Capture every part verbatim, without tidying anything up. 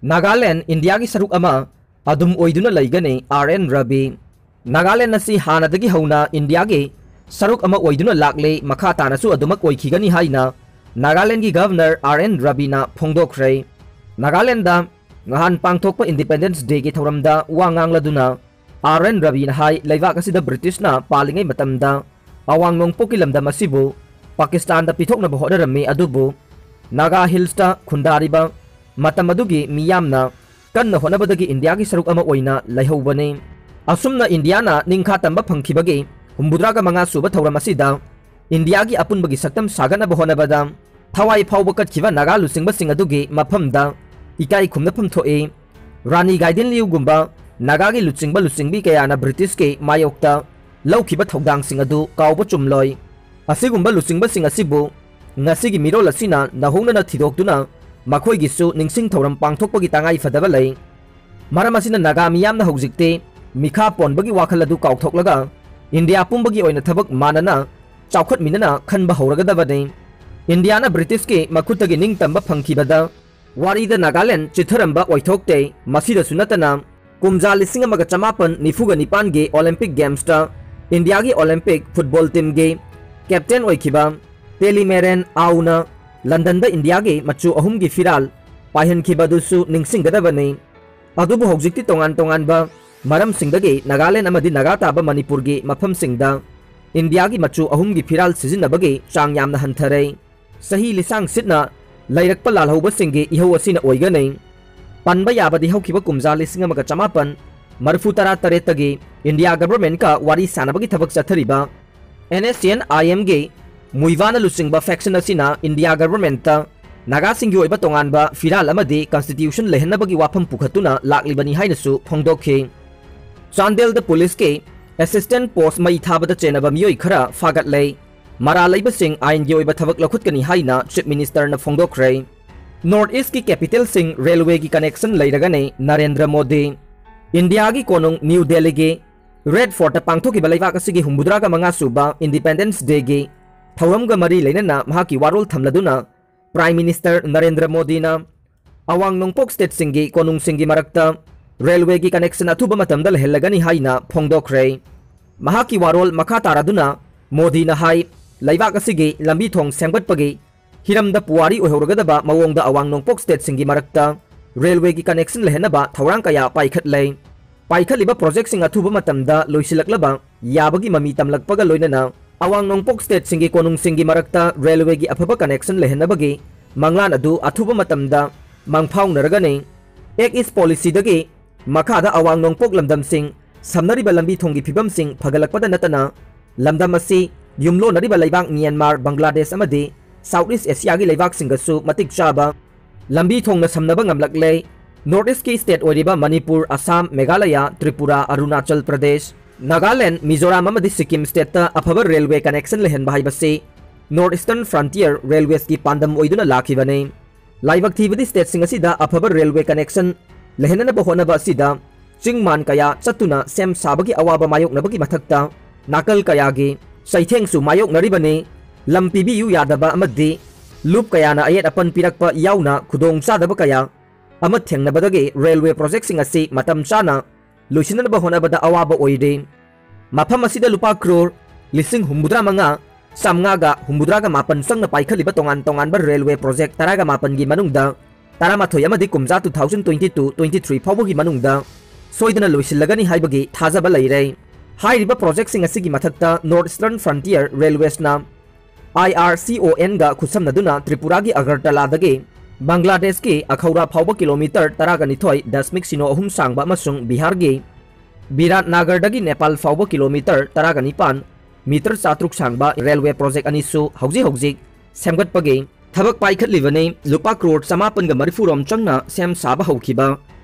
ꯅꯥꯒꯥꯂꯦꯟ ꯏꯟꯗꯤꯌꯥꯒꯤ ꯁꯔꯨꯛ ꯑꯃ ꯑꯗꯨꯝ ꯑꯣꯏꯗꯨꯅ ꯂꯩꯒꯅꯤ, ꯑꯥꯔ ꯑꯦꯟ ꯔꯕꯤ꯫ ꯅꯥꯒꯥꯂꯦꯟ ꯑꯁꯤ ꯍꯥꯟꯅꯗꯒꯤ ꯍꯧꯅ ꯏꯟꯗꯤꯌꯥꯒꯤ ꯁꯔꯨꯛ ꯑꯃ ꯑꯣꯏꯗꯨꯅ ꯂꯥꯛꯂꯦ, ꯃꯈꯥ ꯇꯥꯅꯁꯨ ꯑꯗꯨꯃꯛ ꯑꯣꯏꯈꯤꯒꯅꯤ ꯍꯥꯏꯅ ꯅꯥꯒꯥꯂꯦꯟꯒꯤ ꯒꯚꯔꯅꯔ ꯑꯥꯔ ꯑꯦꯟ ꯔꯕꯤꯅ ꯐꯣꯡꯗꯣꯛꯈ꯭ꯔꯦ꯫ ꯅꯥꯒꯥꯂꯦꯟꯗ ꯅꯍꯥꯟ ꯄꯥꯡꯊꯣꯛꯄ ꯏꯟꯗꯤꯄꯦꯟꯗꯦꯟꯁ ꯗꯦꯒꯤ ꯊꯧꯔꯝꯗ ꯋꯥ ꯉꯥꯡꯂꯗꯨꯅ ꯑꯥꯔ ꯑꯦꯟ ꯔꯕꯤꯅ ꯍꯥꯏ, ꯂꯩꯕꯥꯛ ꯑꯁꯤꯗ ꯕ꯭ꯔꯤꯇꯤꯁꯅ ꯄꯥꯜꯂꯤꯉꯩ ꯃꯇꯝꯗ ꯑꯋꯥꯡ ꯅꯣꯡꯄꯣꯛꯀꯤ ꯂꯝꯗꯝ ꯑꯁꯤꯕꯨ ꯄꯥꯀꯤꯁꯇꯥꯟꯗ ꯄꯤꯊꯣꯛꯅꯕ ꯍꯣꯠꯅꯔꯝꯃꯤ, ꯑꯗꯨꯕꯨ ꯅꯥꯒꯥ ꯍꯤꯜꯁꯇ ꯈꯨꯟꯗꯥꯔꯤꯕ ꯃꯇꯝ ꯑꯗꯨꯒꯤ ꯃꯤꯌꯥꯝꯅ ꯀꯟꯅ ꯍꯣꯠꯅꯕꯗꯒꯤ ꯏꯟꯗꯤꯌꯥꯒꯤ ꯁꯔꯨꯛ ꯑꯃ ꯑꯣꯏꯅ ꯂꯩꯍꯧꯕꯅꯤ꯫ ꯑꯁꯨꯝꯅ ꯏꯟꯗꯤꯌꯥꯅ ꯅꯤꯡꯈꯥ ꯇꯝꯕ ꯐꯪꯈꯤꯕꯒꯤ ꯍꯨꯝꯐꯨꯇꯔꯥꯒ ꯃꯉꯥ ꯁꯨꯕ ꯊꯧꯔꯝ ꯑꯁꯤꯗ ꯏꯟꯗꯤꯌꯥꯒꯤ ꯑꯄꯨꯟꯕꯒꯤ ꯁꯛꯇꯝ ꯁꯥꯒꯠꯅꯕ ꯍꯣꯠꯅꯕꯗ ꯊꯋꯥꯏ ꯐꯥꯎꯕ ꯀꯠꯈꯤꯕ ꯅꯥꯒꯥ ꯂꯨꯆꯤꯡꯕꯁꯤꯡ ꯑꯗꯨꯒꯤ ꯃꯐꯝꯗ ꯏꯀꯥꯏ ꯈꯨꯝꯅꯐꯝ ꯊꯣꯛꯏ꯫ ꯔꯥꯅꯤ ꯒꯥꯏꯗꯤꯟꯂꯤꯌꯨꯒꯨꯝꯕ ꯅꯥꯒꯥꯒꯤ ꯂꯨꯆꯤꯡꯕ ꯂꯨꯆꯤꯡꯕꯤ ꯀꯌꯥꯅ ꯕ꯭ꯔꯤꯇꯤꯁꯀꯤ ꯃꯥꯌꯣꯛꯇ ꯂꯧꯈꯤꯕ ꯊꯧꯗꯥꯡꯁꯤꯡ ꯑꯗꯨ ꯀꯥꯎꯕ ꯆꯨꯝꯂꯣꯏ꯫ ꯑꯁꯤꯒꯨꯝꯕ ꯂꯨꯆꯤꯡꯕꯁꯤꯡ ꯑꯁꯤꯕꯨ ꯉꯁꯤꯒꯤ ꯃꯤꯔꯣꯜ ꯑꯁꯤꯅ ꯅꯧꯍꯧꯅꯅ ꯊꯤꯗꯣꯛꯇꯨꯅ ꯃꯈꯣꯏꯒꯤꯁꯨ ꯅꯤꯡꯁꯤꯡ ꯊꯧꯔꯝ ꯄꯥꯡꯊꯣꯛꯄꯒꯤ ꯇꯉꯥꯏꯐꯗꯕ ꯂꯩ꯫ ꯃꯔꯝ ꯑꯁꯤꯅ ꯅꯥꯒꯥ ꯃꯤꯌꯥꯝꯅ ꯍꯧꯖꯤꯛꯇꯤ ꯃꯤꯈꯥ ꯄꯣꯟꯕꯒꯤ ꯋꯥꯈꯜ ꯑꯗꯨ ꯀꯥꯎꯊꯣꯛꯂꯒ ꯏꯟꯗꯤꯌꯥ ꯄꯨꯝꯕꯒꯤ ꯑꯣꯏꯅ ꯊꯕꯛ ꯃꯥꯟꯅꯅ ꯆꯥꯎꯈꯠꯃꯤꯟꯅꯅ ꯈꯟꯕ ꯍꯧꯔꯒꯗꯕꯅꯤ꯫ ꯏꯟꯗꯤꯌꯥꯅ ꯕ꯭ꯔꯤꯇꯤꯁꯀꯤ ꯃꯈꯨꯠꯇꯒꯤ ꯅꯤꯡꯇꯝꯕ ꯐꯪꯈꯤꯕꯗ ꯋꯥꯔꯤꯗ ꯅꯥꯒꯥꯂꯦꯟ ꯆꯤꯠꯊꯔꯝꯕ ꯑꯣꯏꯊꯣꯛꯇꯦ꯫ ꯃꯁꯤꯗꯁꯨ ꯅꯠꯇꯅ ꯀꯨꯝꯖꯥ ꯂꯤꯁꯤꯡ ꯑꯃꯒ ꯆꯃꯥꯄꯟ ꯅꯤꯐꯨꯒ ꯅꯤꯄꯥꯟꯒꯤ ꯑꯣꯂꯦꯝꯄꯤꯛ ꯒꯦꯝꯁꯇ ꯏꯟꯗꯤꯌꯥꯒꯤ ꯑꯣꯂꯦꯝꯄꯤꯛ ꯐꯨꯠꯕꯣꯜ ꯇꯤꯝꯒꯤ ꯀꯦꯞꯇꯦꯟ ꯑꯣꯏꯈꯤꯕ ꯇꯦꯂꯤꯃꯦꯔꯦꯟ ꯑꯥꯎꯅ ꯂꯟꯗꯟꯗ ꯏꯟꯗꯤꯌꯥꯒꯤ ꯃꯆꯨ ꯑꯍꯨꯝꯒꯤ ꯐꯤꯔꯥꯜ ꯄꯥꯏꯍꯟꯈꯤꯕꯗꯨꯁꯨ ꯅꯤꯡꯁꯤꯡꯒꯗꯕꯅꯤ꯫ ꯑꯗꯨꯕꯨ ꯍꯧꯖꯤꯛꯇꯤ ꯇꯣꯉꯥꯟ ꯇꯣꯉꯥꯟꯕ ꯃꯔꯝꯁꯤꯡꯗꯒꯤ ꯅꯥꯒꯥꯂꯦꯟ ꯑꯃꯗꯤ ꯅꯥꯒꯥ ꯇꯥꯕ ꯃꯅꯤꯄꯨꯔꯒꯤ ꯃꯐꯝꯁꯤꯡꯗ ꯏꯟꯗꯤꯌꯥꯒꯤ ꯃꯆꯨ ꯑꯍꯨꯝꯒꯤ ꯐꯤꯔꯥꯜ ꯁꯤꯖꯤꯟꯅꯕꯒꯤ ꯆꯥꯡ ꯌꯥꯝꯅ ꯍꯟꯊꯔꯦ꯫ ꯆꯍꯤ ꯂꯤꯁꯥꯡ ꯁꯤꯠꯅ ꯂꯩꯔꯛꯄ ꯂꯥꯜꯍꯧꯕꯁꯤꯡꯒꯤ ꯏꯍꯧ ꯑꯁꯤꯅ ꯑꯣꯏꯒꯅꯤ꯫ ꯄꯟꯕ ꯌꯥꯕꯗꯤ ꯍꯧꯈꯤꯕ ꯀꯨꯝꯖꯥ ꯂꯤꯁꯤꯡ ꯑꯃꯒ ꯆꯃꯥꯄꯟ ꯃꯔꯤꯐꯨ ꯇꯔꯥ ꯇꯔꯦꯠꯇꯒꯤ ꯏꯟꯗꯤꯌꯥ ꯒꯚꯔꯟꯃꯦꯟꯠꯀ ꯋꯥꯔꯤ ꯁꯥꯅꯕꯒꯤ ꯊꯕꯛ ꯆꯠꯊꯔꯤꯕ ꯑꯦꯟ ꯑꯦꯁ ꯁꯤ ꯑꯦꯟ ꯑꯥꯏ ꯑꯦꯝꯒꯤ ꯃꯨꯏꯋꯥꯅ ꯂꯨꯆꯤꯡꯕ ꯐꯦꯛꯁꯟ ꯑꯁꯤꯅ ꯏꯟꯗꯤꯌꯥ ꯒꯚꯔꯟꯃꯦꯟꯠꯇ ꯅꯥꯒꯥꯁꯤꯡꯒꯤ ꯑꯣꯏꯕ ꯇꯣꯉꯥꯟꯕ ꯐꯤꯔꯥꯜ ꯑꯃꯗꯤ ꯀꯟꯁꯇꯤꯇ꯭ꯌꯨꯁꯟ ꯂꯩꯍꯟꯅꯕꯒꯤ ꯋꯥꯐꯝ ꯄꯨꯈꯠꯇꯨꯅ ꯂꯥꯛꯂꯤꯕꯅꯤ ꯍꯥꯏꯅꯁꯨ ꯐꯣꯡꯗꯣꯛꯈꯤ꯫ ꯆꯥꯟꯗꯦꯜꯗ ꯄꯨꯂꯤꯁꯀꯤ ꯑꯦꯁꯤꯁꯇꯦꯟꯠ ꯄꯣꯁꯠ ꯃꯩ ꯊꯥꯕꯗ ꯆꯦꯟꯅꯕ ꯃꯤꯑꯣꯏ ꯈꯔ ꯐꯥꯒꯠꯂꯦ꯫ ꯃꯔꯥꯜ ꯂꯩꯕꯁꯤꯡ ꯑꯥꯏꯟꯒꯤ ꯑꯣꯏꯕ ꯊꯕꯛ ꯂꯧꯈꯠꯀꯅꯤ ꯍꯥꯏꯅ ꯆꯤꯐ ꯃꯤꯅꯤꯁꯇꯔꯅ ꯐꯣꯡꯗꯣꯛꯈ꯭ꯔꯦ꯫ ꯅꯣꯔꯠ ꯏꯁ꯭ꯠꯀꯤ ꯀꯦꯄꯤꯇꯦꯜꯁꯤꯡ ꯔꯦꯜꯋꯦꯒꯤ ꯀꯅꯦꯛꯁꯟ ꯂꯩꯔꯒꯅꯤ ꯅꯔꯦꯟꯗ꯭ꯔ ꯃꯣꯗꯤ꯫ ꯏꯟꯗꯤꯌꯥꯒꯤ ꯀꯣꯅꯨꯡ ꯅ꯭ꯌꯨ ꯗꯦꯜꯂꯤꯒꯤ ꯔꯦꯗ ꯐꯣꯔꯠꯇ ꯄꯥꯡꯊꯣꯛꯈꯤꯕ ꯂꯩꯕꯥꯛ ꯑꯁꯤꯒꯤ ꯍꯨꯝꯐꯨꯇꯔꯥꯒ ꯃꯉꯥ ꯁꯨꯕ ꯏꯟꯗꯤꯄꯦꯟꯗꯦꯟꯁ ꯗꯦꯒꯤ ꯊꯧꯔꯝꯒ ꯃꯔꯤ ꯂꯩꯅꯅ ꯃꯍꯥꯛꯀꯤ ꯋꯥꯔꯣꯜ ꯊꯝꯂꯗꯨꯅ ꯄ꯭ꯔꯥꯏꯝ ꯃꯤꯅꯤꯁꯇꯔ ꯅꯔꯦꯟꯗ꯭ꯔ ꯃꯣꯗꯤꯅ ꯑꯋꯥꯡ ꯅꯣꯡꯄꯣꯛ ꯁ꯭ꯇꯦꯠꯁꯤꯡꯒꯤ ꯀꯣꯅꯨꯡꯁꯤꯡꯒꯤ ꯃꯔꯛꯇ ꯔꯦꯜꯋꯦꯒꯤ ꯀꯅꯦꯛꯁꯟ ꯑꯊꯨꯕ ꯃꯇꯝꯗ ꯂꯩꯍꯜꯂꯒꯅꯤ ꯍꯥꯏꯅ ꯐꯣꯡꯗꯣꯛꯈ꯭ꯔꯦ꯫ ꯃꯍꯥꯛꯀꯤ ꯋꯥꯔꯣꯜ ꯃꯈꯥ ꯇꯥꯔꯗꯨꯅ ꯃꯣꯗꯤꯅ ꯍꯥꯏ, ꯂꯩꯕꯥꯛ ꯑꯁꯤꯒꯤ ꯂꯝꯕꯤ ꯊꯣꯡ ꯁꯦꯝꯒꯠꯄꯒꯤ ꯍꯤꯔꯝꯗ ꯄꯨꯋꯥꯔꯤ ꯑꯣꯏꯍꯧꯔꯒꯗꯕ ꯃꯑꯣꯡꯗ ꯑꯋꯥꯡ ꯅꯣꯡꯄꯣꯛ ꯁ꯭ꯇꯦꯠꯁꯤꯡꯒꯤ ꯃꯔꯛꯇ ꯔꯦꯜꯋꯦꯒꯤ ꯀꯅꯦꯛꯁꯟ ꯂꯩꯍꯟꯅꯕ ꯊꯧꯔꯥꯡ ꯀꯌꯥ ꯄꯥꯏꯈꯠꯂꯦ꯫ ꯄꯥꯏꯈꯠꯂꯤꯕ ꯄ꯭ꯔꯣꯖꯦꯛꯁꯤꯡ ꯑꯊꯨꯕ ꯃꯇꯝꯗ ꯂꯣꯏꯁꯤꯜꯂꯛꯂꯕ ꯌꯥꯕꯒꯤ ꯃꯃꯤ ꯇꯝꯂꯛꯄꯒ ꯂꯣꯏꯅꯅ ꯑꯋꯥꯡ ꯅꯣꯡꯄꯣꯛ ꯁ꯭ꯇꯦꯠꯁꯤꯡꯒꯤ ꯀꯣꯅꯨꯡꯁꯤꯡꯒꯤ ꯃꯔꯛꯇ ꯔꯦꯜꯋꯦꯒꯤ ꯑꯐꯕ ꯀꯅꯦꯛꯁꯟ ꯂꯩꯍꯟꯅꯕꯒꯤ ꯃꯪꯂꯥꯟ ꯑꯗꯨ ꯑꯊꯨꯕ ꯃꯇꯝꯗ ꯃꯪꯐꯥꯎꯅꯔꯒꯅꯤ꯫ ꯑꯦꯛ ꯏꯁ ꯄꯣꯂꯤꯁꯤꯗꯒꯤ ꯃꯈꯥꯗ ꯑꯋꯥꯡ ꯅꯣꯡꯄꯣꯛ ꯂꯝꯗꯝꯁꯤꯡ ꯁꯝꯅꯔꯤꯕ ꯂꯝꯕꯤ ꯊꯣꯡꯒꯤ ꯐꯤꯕꯝꯁꯤꯡ ꯐꯒꯠꯂꯛꯄꯗ ꯅꯠꯇꯅ ꯂꯝꯗꯝ ꯑꯁꯤ ꯌꯨꯝꯂꯣꯟꯅꯔꯤꯕ ꯂꯩꯕꯥꯛ ꯃ꯭ꯌꯥꯟꯃꯥꯔ, ꯕꯪꯒ꯭ꯂꯥꯗꯦꯁ ꯑꯃꯗꯤ ꯁꯥꯎꯠ ꯏꯁ ꯑꯦꯁꯤꯌꯥꯒꯤ ꯂꯩꯕꯥꯛꯁꯤꯡꯒꯁꯨ ꯃꯇꯤꯛ ꯆꯥꯕ ꯂꯝꯕꯤ ꯊꯣꯡꯅ ꯁꯝꯅꯕ ꯉꯝꯂꯛꯂꯦ꯫ ꯅꯣꯔꯠ ꯏꯁꯀꯤ ꯁ꯭ꯇꯦꯠ ꯑꯣꯏꯔꯤꯕ ꯃꯅꯤꯄꯨꯔ, ꯑꯁꯥꯝ, ꯃꯦꯘꯥꯂꯌꯥ, ꯇ꯭ꯔꯤꯄꯨꯔꯥ, ꯑꯔꯨꯅꯥꯆꯜ ꯄ꯭ꯔꯗꯦꯁ, ꯅꯥꯒꯥꯂꯦꯟ, ꯃꯤꯖꯣꯔꯥꯝ ꯑꯃꯗꯤ ꯁꯤꯛꯀꯤꯝ ꯁ꯭ꯇꯦꯠꯇ ꯑꯐꯕ ꯔꯦꯜꯋꯦ ꯀꯅꯦꯛꯁꯟ ꯂꯩꯍꯟꯕ ꯍꯥꯏꯕꯁꯤ ꯅꯣꯔꯠ ꯏꯁꯇꯔꯟ ꯐ꯭ꯔꯟꯇꯤꯌꯔ ꯔꯦꯜꯋꯦꯁꯀꯤ ꯄꯥꯟꯗꯝ ꯑꯣꯏꯗꯨꯅ ꯂꯥꯛꯈꯤꯕꯅꯤ꯫ ꯂꯥꯏꯕꯛ ꯊꯤꯕꯗꯤ ꯁ꯭ꯇꯦꯠꯁꯤꯡ ꯑꯁꯤꯗ ꯑꯐꯕ ꯔꯦꯜꯋꯦ ꯀꯅꯦꯛꯁꯟ ꯂꯩꯍꯟꯅꯕ ꯍꯣꯠꯅꯕ ꯑꯁꯤꯗ ꯆꯤꯡ ꯃꯥꯟ ꯀꯌꯥ ꯆꯠꯇꯨꯅ ꯁꯦꯝ ꯁꯥꯕꯒꯤ ꯑꯋꯥꯕ ꯃꯥꯌꯣꯛꯅꯕꯒꯤ ꯃꯊꯛꯇ ꯅꯥꯀꯜ ꯀꯌꯥꯒꯤ ꯆꯩꯊꯦꯡꯁꯨ ꯃꯥꯌꯣꯛꯅꯔꯤꯕꯅꯤ꯫ ꯂꯝ ꯄꯤꯕꯤꯌꯨ ꯌꯥꯗꯕ ꯑꯃꯗꯤ ꯂꯨꯞ ꯀꯌꯥꯅ ꯑꯌꯦꯠ ꯑꯄꯟ ꯄꯤꯔꯛꯄ ꯌꯥꯎꯅ ꯈꯨꯗꯣꯡ ꯆꯥꯗꯕ ꯀꯌꯥ ꯑꯃ ꯊꯦꯡꯅꯕꯗꯒꯤ ꯔꯦꯜꯋꯦ ꯄ꯭ꯔꯣꯖꯦꯛꯁꯤꯡ ꯑꯁꯤ ꯃꯇꯝ ꯆꯥꯅ ꯂꯣꯏꯁꯤꯟꯅꯕ ꯍꯣꯠꯅꯕꯗ ꯑꯋꯥꯕ ꯑꯣꯏꯔꯦ꯫ ꯃꯐꯝ ꯑꯁꯤꯗ ꯂꯨꯄꯥ ꯀ꯭ꯔꯣꯔ ꯂꯤꯁꯤꯡ ꯍꯨꯝꯐꯨꯇꯔꯥ ꯃꯉꯥ, ꯆꯥꯝꯃꯉꯥꯒ ꯍꯨꯝꯐꯨꯇꯔꯥꯒ ꯃꯥꯄꯟ ꯆꯪꯅ ꯄꯥꯏꯈꯠꯂꯤꯕ ꯇꯣꯉꯥꯟ ꯇꯣꯉꯥꯟꯕ ꯔꯦꯜꯋꯦ ꯄ꯭ꯔꯣꯖꯦꯛ ꯇꯔꯥꯒ ꯃꯥꯄꯟꯒꯤ ꯃꯅꯨꯡꯗ ꯇꯔꯥꯃꯥꯊꯣꯏ ꯑꯃꯗꯤ ꯀꯨꯝꯖꯥ two thousand twenty-two twenty-three ꯐꯥꯎꯕꯒꯤ ꯃꯅꯨꯡꯗ ꯁꯣꯏꯗꯅ ꯂꯣꯏꯁꯤꯜꯂꯒꯅꯤ ꯍꯥꯏꯕꯒꯤ ꯊꯥꯖꯕ ꯂꯩꯔꯦ꯫ ꯍꯥꯏꯔꯤꯕ ꯄ꯭ꯔꯣꯖꯦꯛꯁꯤꯡ ꯑꯁꯤꯒꯤ ꯃꯊꯛꯇ ꯅꯣꯔꯠ ꯏꯁꯇꯔꯟ ꯐ꯭ꯔꯟꯇꯤꯌꯔ ꯔꯦꯜꯋꯦꯁꯅ IRCONꯒ ꯈꯨꯠꯁꯝꯅꯗꯨꯅ ꯇ꯭ꯔꯤꯄꯨꯔꯥꯒꯤ ꯑꯒꯔꯇꯂꯥꯗꯒꯤ ꯕꯪꯒ꯭ꯂꯥꯗꯦꯁꯀꯤ ꯑꯈꯧꯔꯥ ꯐꯥꯎꯕ ꯀꯤꯂꯣꯃꯤꯇꯔ ꯇꯔꯥꯒ ꯅꯤꯊꯣꯏ ꯗꯁꯃꯤꯛ ꯁꯤꯅꯣ ꯑꯍꯨꯝ ꯁꯥꯡꯕ ꯑꯃꯁꯨꯡ ꯕꯤꯍꯥꯔꯒꯤ ꯕꯤꯔꯥꯠꯅꯥꯒꯔꯗꯒꯤ ꯅꯦꯄꯥꯜ ꯐꯥꯎꯕ ꯀꯤꯂꯣꯃꯤꯇꯔ ꯇꯔꯥꯒ ꯅꯤꯄꯥꯟ, ꯃꯤꯇꯔ ꯆꯥꯇ꯭ꯔꯨꯛ ꯁꯥꯡꯕ ꯔꯦꯜꯋꯦ ꯄ꯭ꯔꯣꯖꯦꯛ ꯑꯅꯤꯁꯨ ꯍꯧꯖꯤꯛ ꯍꯧꯖꯤꯛ ꯁꯦꯝꯒꯠꯄꯒꯤ ꯊꯕꯛ ꯄꯥꯏꯈꯠꯂꯤꯕꯅꯤ꯫ ꯂꯨꯄꯥ ꯀ꯭ꯔꯣꯔ ꯆꯃꯥꯄꯟꯒ ꯃꯔꯤꯐꯨ ꯔꯣꯝ ꯆꯪꯅ ꯁꯦꯝ ꯁꯥꯕ ꯍꯧꯈꯤꯕ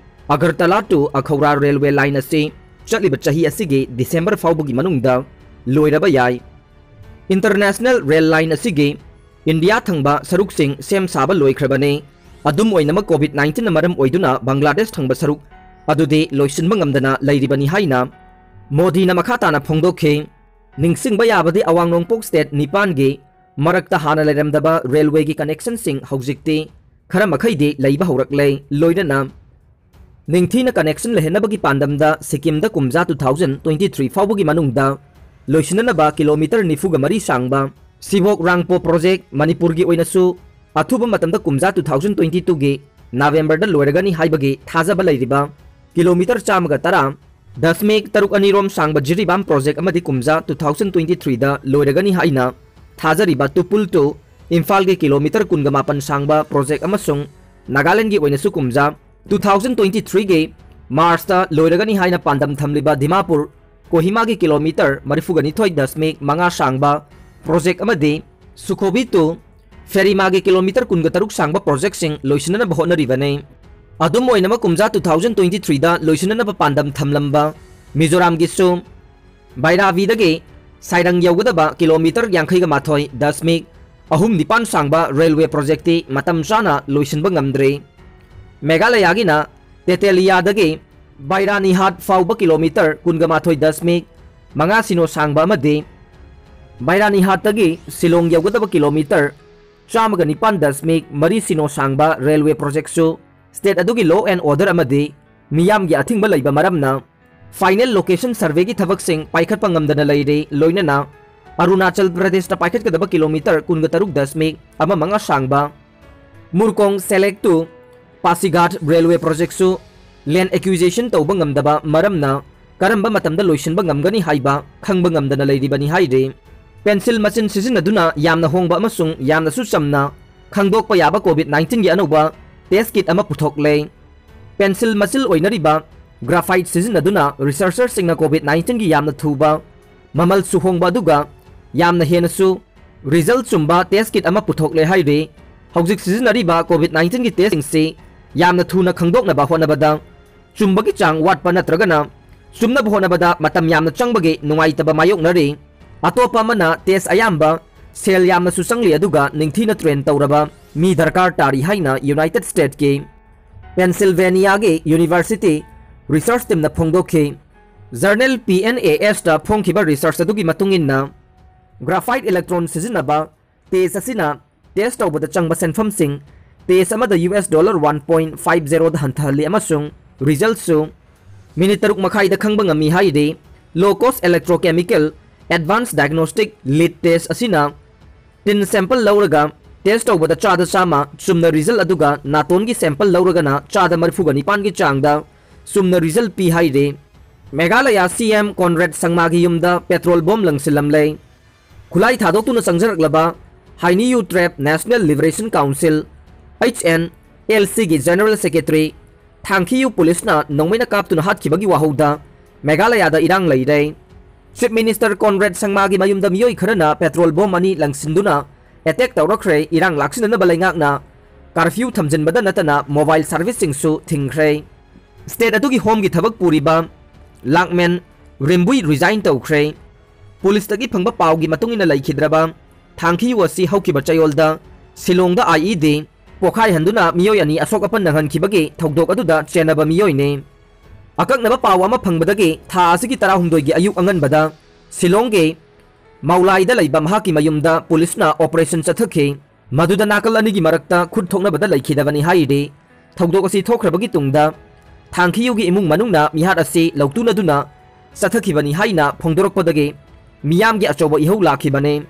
ꯑꯒꯔꯇꯂꯥ to ꯑꯈꯧꯔꯥ ꯔꯦꯜꯋꯦ ꯂꯥꯏꯟ ꯑꯁꯤ ꯆꯠꯂꯤꯕ ꯆꯍꯤ ꯑꯁꯤꯒꯤ ꯗꯤꯁꯦꯝꯕꯔ ꯐꯥꯎꯕꯒꯤ ꯃꯅꯨꯡꯗ ꯂꯣꯏꯔꯕ ꯌꯥꯏ꯫ ꯏꯟꯇꯔꯅꯦꯁꯅꯦꯜ ꯔꯦꯜ ꯂꯥꯏꯟ ꯑꯁꯤꯒꯤ ꯏꯟꯗꯤꯌꯥ ꯊꯪꯕ ꯁꯔꯨꯛꯁꯤꯡ ꯁꯦꯝ ꯁꯥꯕ ꯂꯣꯏꯈ꯭ꯔꯕꯅꯤ꯫ ꯑꯗꯨꯝ ꯑꯣꯏꯅꯃꯛ, ꯀꯣꯚꯤꯗ ꯅꯥꯏꯟꯇꯤꯟꯅ ꯃꯔꯝ ꯑꯣꯏꯗꯨꯅ ꯕꯪꯒ꯭ꯂꯥꯗꯦꯁ ꯊꯪꯕ ꯁꯔꯨꯛ ꯑꯗꯨꯗꯤ ꯂꯣꯏꯁꯤꯟꯕ ꯉꯝꯗꯅ ꯂꯩꯔꯤꯕꯅꯤ ꯍꯥꯏꯅ ꯃꯣꯗꯤꯅ ꯃꯈꯥ ꯇꯥꯅ ꯐꯣꯡꯗꯣꯛꯈꯤ꯫ ꯅꯤꯡꯁꯤꯡꯕ ꯌꯥꯕꯗꯤ, ꯑꯋꯥꯡ ꯅꯣꯡꯄꯣꯛ ꯁ꯭ꯇꯦꯠ ꯅꯤꯄꯥꯟꯒꯤ ꯃꯔꯛꯇ ꯍꯥꯟꯅ ꯂꯩꯔꯝꯗꯕ ꯔꯦꯜꯋꯦꯒꯤ ꯀꯅꯦꯛꯁꯟꯁꯤꯡ ꯍꯧꯖꯤꯛꯇꯤ ꯈꯔ ꯃꯈꯩꯗꯤ ꯂꯩꯕ ꯍꯧꯔꯛꯂꯦ꯫ ꯂꯣꯏꯅꯅ ꯅꯤꯡꯊꯤꯅ connection ꯂꯩꯍꯟꯅꯕꯒꯤ ꯄꯥꯟꯗꯝꯗ ꯁꯤꯛꯀꯤꯝꯗ ꯀꯨꯝꯖꯥ two thousand twenty three ꯐꯥꯎꯕꯒꯤ ꯃꯅꯨꯡꯗ ꯂꯣꯏꯁꯤꯟꯅꯅꯕ kilometer ꯅꯤꯐꯨꯒ ꯃꯔꯤ ꯁꯥꯡꯕ ꯁꯤꯕꯣꯛ ꯔꯥꯡꯄꯣ project ꯃꯅꯤꯄꯨꯔꯒꯤ ꯑꯣꯏꯅꯁꯨ ꯑꯊꯨꯕ ꯃꯇꯝꯗ ꯀꯨꯝꯖꯥ two thousand twenty twoꯒꯤ Novemberꯗ ꯂꯣꯏꯔꯒꯅꯤ ꯍꯥꯏꯕꯒꯤ ꯊꯥꯖꯕ ꯂꯩꯔꯤꯕ kilometer ꯆꯥꯝꯃꯒ ꯇꯔꯥ ꯗꯁꯃꯤꯛ ꯇꯔꯨꯛ ꯑꯅꯤꯔꯣꯝ ꯁꯥꯡꯕ ꯖꯤꯔꯤꯕꯥꯝ project ꯑꯃꯗꯤ ꯀꯨꯝꯖꯥ two thousand twenty threeꯗ ꯂꯣꯏꯔꯒꯅꯤ ꯍꯥꯏꯅ ꯊꯥꯖꯔꯤꯕ ꯇꯨꯄꯨꯜ to ꯏꯝꯐꯥꯜꯒꯤ kilometer ꯀꯨꯟꯒ ꯃꯥꯄꯟ ꯁꯥꯡꯕ project ꯑꯃꯁꯨꯡ ꯅꯥꯒꯥꯂꯦꯟꯒꯤ ꯑꯣꯏꯅꯁꯨ ꯀꯨꯝꯖꯥ two thousand twenty threeꯒꯤ Marchꯇ ꯂꯣꯏꯔꯒꯅꯤ ꯍꯥꯏꯅ ꯄꯥꯟꯗꯝ ꯊꯝꯂꯤꯕ ꯗꯤꯃꯥꯄꯨꯔ ꯀꯣꯍꯤꯃꯥꯒꯤ kilometer ꯃꯔꯤꯐꯨꯒ ꯅꯤꯊꯣꯏ ꯗꯁꯃꯤꯛ ꯃꯉꯥ ꯁꯥꯡꯕ project ꯑꯃꯗꯤ ꯁꯨꯈꯣꯕꯤ to ꯐꯦꯔꯤꯃꯥꯒꯤ kilometer ꯀꯨꯟꯒ ꯇꯔꯨꯛ ꯁꯥꯡꯕ projectꯁꯤꯡ ꯂꯣꯏꯁꯤꯟꯅꯅꯕ ꯍꯣꯠꯅꯔꯤꯕꯅꯤ꯫ ꯑꯗꯨꯝ ꯑꯣꯏꯅꯃꯛ ꯀꯨꯝꯖꯥ two thousand twenty threeꯗ ꯂꯣꯏꯁꯤꯟꯅꯅꯕ ꯄꯥꯟꯗꯝ ꯊꯝꯂꯝꯕ ꯃꯤꯖꯣꯔꯥꯝꯒꯤꯁꯨ ꯕꯩꯔꯥꯕꯤꯗꯒꯤ ꯁꯥꯏꯔꯪ ꯌꯧꯒꯗꯕ kilometer ꯌꯥꯡꯈꯩꯒ ꯃꯥꯊꯣꯏ ꯗꯁꯃꯤꯛ ꯑꯍꯨꯝ ꯅꯤꯄꯥꯟ ꯁꯥꯡꯕ railway projectꯇꯤ ꯃꯇꯝ ꯆꯥꯅ ꯂꯣꯏꯁꯤꯟꯕ ꯉꯝꯗ꯭ꯔꯤ꯫ ꯃꯦꯘꯥꯂꯌꯥꯒꯤꯅ ꯇꯦꯇꯦꯂꯤꯌꯥꯗꯒꯤ ꯕꯩꯔꯥꯅꯤꯍꯥꯠ ꯐꯥꯎꯕ kilometer ꯀꯨꯟꯒ ꯃꯥꯊꯣꯏ ꯗꯁꯃꯤꯛ ꯃꯉꯥ ꯁꯤꯅꯣ ꯁꯥꯡꯕ ꯑꯃꯗꯤ ꯕꯩꯔꯥꯅꯤꯍꯥꯠꯇꯒꯤ ꯁꯤꯂꯣꯡ ꯌꯧꯒꯗꯕ kilometer ꯆꯥꯝꯃꯒ ꯅꯤꯄꯥꯟ ꯗꯁꯃꯤꯛ ꯃꯔꯤ ꯁꯤꯅꯣ ꯁꯥꯡꯕ railway projectꯁꯨ state ꯑꯗꯨꯒꯤ law and order ꯑꯃꯗꯤ ꯃꯤꯌꯥꯝꯒꯤ ꯑꯊꯤꯡꯕ ꯂꯩꯕ ꯃꯔꯝꯅ final location surveyꯒꯤ ꯊꯕꯛꯁꯤꯡ ꯄꯥꯏꯈꯠꯄ ꯉꯝꯗꯅ ꯂꯩꯔꯤ꯫ ꯂꯣꯏꯅꯅ ꯑꯔꯨꯅꯥꯆꯜ ꯄ꯭ꯔꯗꯦꯁꯇ ꯄꯥꯏꯈꯠꯀꯗꯕ kilometer ꯀꯨꯟꯒ ꯇꯔꯨꯛ ꯗꯁꯃꯤꯛ ꯑꯃ ꯃꯉꯥ ꯁꯥꯡꯕ Murkongselek to Pasighat railway projectꯁꯨ land acquisition ꯇꯧꯕ ꯉꯝꯗꯕ ꯃꯔꯝꯅ ꯀꯔꯝꯕ ꯃꯇꯝꯗ ꯂꯣꯏꯁꯤꯟꯕ ꯉꯝꯒꯅꯤ ꯍꯥꯏꯕ ꯈꯪꯕ ꯉꯝꯗꯅ ꯂꯩꯔꯤꯕꯅꯤ ꯍꯥꯏꯔꯤ꯫ Pencil machine ꯁꯤꯖꯤꯟꯅꯗꯨꯅ ꯌꯥꯝꯅ ꯍꯣꯡꯕ ꯑꯃꯁꯨꯡ ꯌꯥꯝꯅꯁꯨ ꯆꯝꯅ ꯈꯪꯗꯣꯛꯄ ꯌꯥꯕ COVID nineteenꯒꯤ ꯑꯅꯧꯕ test kit ꯑꯃ ꯄꯨꯊꯣꯛꯂꯦ꯫ Pencil ꯃꯆꯤꯜ ꯑꯣꯏꯅꯔꯤꯕ graphite ꯁꯤꯖꯤꯟꯅꯗꯨꯅ researcherꯁꯤꯡꯅ COVID nineteenꯒꯤ ꯌꯥꯝꯅ ꯊꯨꯕ, ꯃꯃꯜꯁꯨ ꯍꯣꯡꯕ ꯑꯗꯨꯒ ꯌꯥꯝꯅ ꯍꯦꯟꯅꯁꯨ result ꯆꯨꯝꯕ test kit ꯑꯃ ꯄꯨꯊꯣꯛꯂꯦ ꯍꯥꯏꯔꯤ꯫ ꯍꯧꯖꯤꯛ ꯁꯤꯖꯤꯟꯅꯔꯤꯕ COVID nineteenꯒꯤ testꯁꯤꯡꯁꯤ ꯌꯥꯝꯅ ꯊꯨꯅ ꯈꯪꯗꯣꯛꯅꯕ ꯍꯣꯠꯅꯕꯗ ꯆꯨꯝꯕꯒꯤ ꯆꯥꯡ ꯋꯥꯠꯄ ꯅꯠꯇ꯭ꯔꯒꯅ ꯆꯨꯝꯅꯕ ꯍꯣꯠꯅꯕꯗ ꯃꯇꯝ ꯌꯥꯝꯅ ꯆꯪꯕꯒꯤ ꯅꯨꯡꯉꯥꯏꯇꯕ ꯃꯥꯌꯣꯛꯅꯔꯤ꯫ ꯑꯇꯣꯞꯄ ꯑꯃꯅ test ꯑꯌꯥꯝꯕ ꯁꯦꯜ ꯌꯥꯝꯅꯁꯨ ꯆꯪꯂꯤ ꯑꯗꯨꯒ ꯅꯤꯡꯊꯤꯅ train ꯇꯧꯔꯕ ꯃꯤ ꯗꯔꯀꯥꯔ ꯇꯥꯔꯤ ꯍꯥꯏꯅ United Statesꯀꯤ Pennsylvaniaꯒꯤ university research teamꯅ ꯐꯣꯡꯗꯣꯛꯈꯤ꯫ Journal P N A Sꯇ ꯐꯣꯡꯈꯤꯕ research ꯑꯗꯨꯒꯤ ꯃꯇꯨꯡ ꯏꯟꯅ, graphite electrode ꯁꯤꯖꯤꯟꯅꯕ test ꯑꯁꯤꯅ test ꯇꯧꯕꯗ ꯆꯪꯕ ꯁꯦꯟꯐꯝꯁꯤꯡ test ꯑꯃꯗ US dollar one point five zero ꯗ ꯍꯟꯊꯍꯜꯂꯤ ꯑꯃꯁꯨꯡ resultꯁꯨ minute ꯇꯔꯨꯛ ꯃꯈꯥꯏꯗ ꯈꯪꯕ ꯉꯝꯃꯤ ꯍꯥꯏꯔꯤ꯫ Low cost electrochemical advanced diagnostic lead test ꯑꯁꯤꯅ tin sample ꯂꯧꯔꯒ test ꯇꯧꯕꯗ ꯆꯥꯗ ꯆꯥꯝꯃ ꯆꯨꯝꯅ result, ꯑꯗꯨꯒ ꯅꯥꯇꯣꯟꯒꯤ sample ꯂꯧꯔꯒꯅ ꯆꯥꯗ ꯃꯔꯤꯐꯨꯒ ꯅꯤꯄꯥꯟꯒꯤ ꯆꯥꯡꯗ ꯆꯨꯝꯅ result ꯄꯤ ꯍꯥꯏꯔꯤ꯫ ꯃꯦꯘꯥꯂꯌꯥ CM ꯀꯣꯟꯔꯦꯗ ꯁꯪꯃꯥꯒꯤ ꯌꯨꯝꯗ petrol bomb ꯂꯪꯁꯤꯜꯂꯝꯂꯦ꯫ ꯈꯨꯠꯂꯥꯏ ꯊꯥꯗꯣꯛꯇꯨꯅ ꯆꯪꯖꯔꯛꯂꯕ ꯍꯥꯏꯅꯤꯌꯨ ꯇ꯭ꯔꯦꯞ National Liberation Council, HNLCꯒꯤ General Secretary ꯊꯥꯡꯈꯤꯌꯨ ꯄꯨꯂꯤꯁꯅ ꯅꯣꯡꯃꯩꯅ ꯀꯥꯞꯇꯨꯅ ꯍꯥꯠꯈꯤꯕꯒꯤ ꯋꯥꯍꯧꯗ ꯃꯦꯘꯥꯂꯌꯥꯗ ꯏꯔꯥꯡ ꯂꯩꯔꯦ꯫ Chief Minister ꯀꯣꯟꯔꯦꯗ ꯁꯪꯃꯥꯒꯤ ꯃꯌꯨꯝꯗ ꯃꯤꯑꯣꯏ ꯈꯔꯅ petrol bomb ꯑꯅꯤ ꯂꯪꯁꯤꯟꯗꯨꯅ attack ꯇꯧꯔꯛꯈ꯭ꯔꯦ꯫ ꯏꯔꯥꯡ ꯂꯥꯛꯁꯤꯟꯅꯅꯕ ꯂꯩꯉꯥꯛꯅ curfew ꯊꯝꯖꯤꯟꯕꯗ ꯅꯠꯇꯅ mobile serviceꯁꯤꯡꯁꯨ ꯊꯤꯡꯈ꯭ꯔꯦ꯫ State ꯑꯗꯨꯒꯤ homeꯒꯤ ꯊꯕꯛ ꯄꯨꯔꯤꯕ ꯂꯥꯛꯃꯦꯟ ꯔꯤꯝꯕꯨꯏ resign ꯇꯧꯈ꯭ꯔꯦ꯫ ꯄꯨꯂꯤꯁꯇꯒꯤ ꯐꯪꯕ ꯄꯥꯎꯒꯤ ꯃꯇꯨꯡ ꯏꯟꯅ ꯂꯩꯈꯤꯗ꯭ꯔꯕ ꯊꯥꯡꯈꯤꯌꯨ ꯑꯁꯤ ꯍꯧꯈꯤꯕ ꯆꯌꯣꯜꯗ ꯁꯤꯂꯣꯡꯗ IED ꯄꯣꯈꯥꯏꯍꯟꯗꯨꯅ ꯃꯤꯑꯣꯏ ꯑꯅꯤ ꯑꯁꯣꯛ ꯑꯄꯟ ꯅꯪꯍꯟꯈꯤꯕꯒꯤ ꯊꯧꯗꯣꯛ ꯑꯗꯨꯗ ꯆꯦꯟꯅꯕ ꯃꯤꯑꯣꯏꯅꯤ꯫ ꯑꯀꯛꯅꯕ ꯄꯥꯎ ꯑꯃ ꯐꯪꯕꯗꯒꯤ ꯊꯥ ꯑꯁꯤꯒꯤ ꯇꯔꯥꯍꯨꯝꯗꯣꯏꯒꯤ ꯑꯌꯨꯛ ꯑꯉꯟꯕꯗ ꯁꯤꯂꯣꯡꯒꯤ ꯃꯧꯂꯥꯏꯗ ꯂꯩꯕ ꯃꯍꯥꯛꯀꯤ ꯃꯌꯨꯝꯗ ꯄꯨꯂꯤꯁꯅ operation ꯆꯠꯊꯈꯤ꯫ ꯃꯗꯨꯗ ꯅꯥꯀꯜ ꯑꯅꯤꯒꯤ ꯃꯔꯛꯇ ꯈꯨꯠ ꯊꯣꯛꯅꯕꯗ ꯂꯩꯈꯤꯗꯕꯅꯤ ꯍꯥꯏꯔꯤ꯫ ꯊꯧꯗꯣꯛ ꯑꯁꯤ ꯊꯣꯛꯈ꯭ꯔꯕꯒꯤ ꯇꯨꯡꯗ ꯊꯥꯡꯈꯤꯌꯨꯒꯤ ꯏꯃꯨꯡ ꯃꯅꯨꯡꯅ ꯃꯤꯍꯥꯠ ꯑꯁꯤ ꯂꯧꯇꯨꯅꯗꯨꯅ ꯆꯠꯊꯈꯤꯕꯅꯤ ꯍꯥꯏꯅ ꯐꯣꯡꯗꯣꯔꯛꯄꯗꯒꯤ ꯃꯤꯌꯥꯝꯒꯤ ꯑꯆꯧꯕ ꯏꯍꯧ ꯂꯥꯛꯈꯤꯕꯅꯤ꯫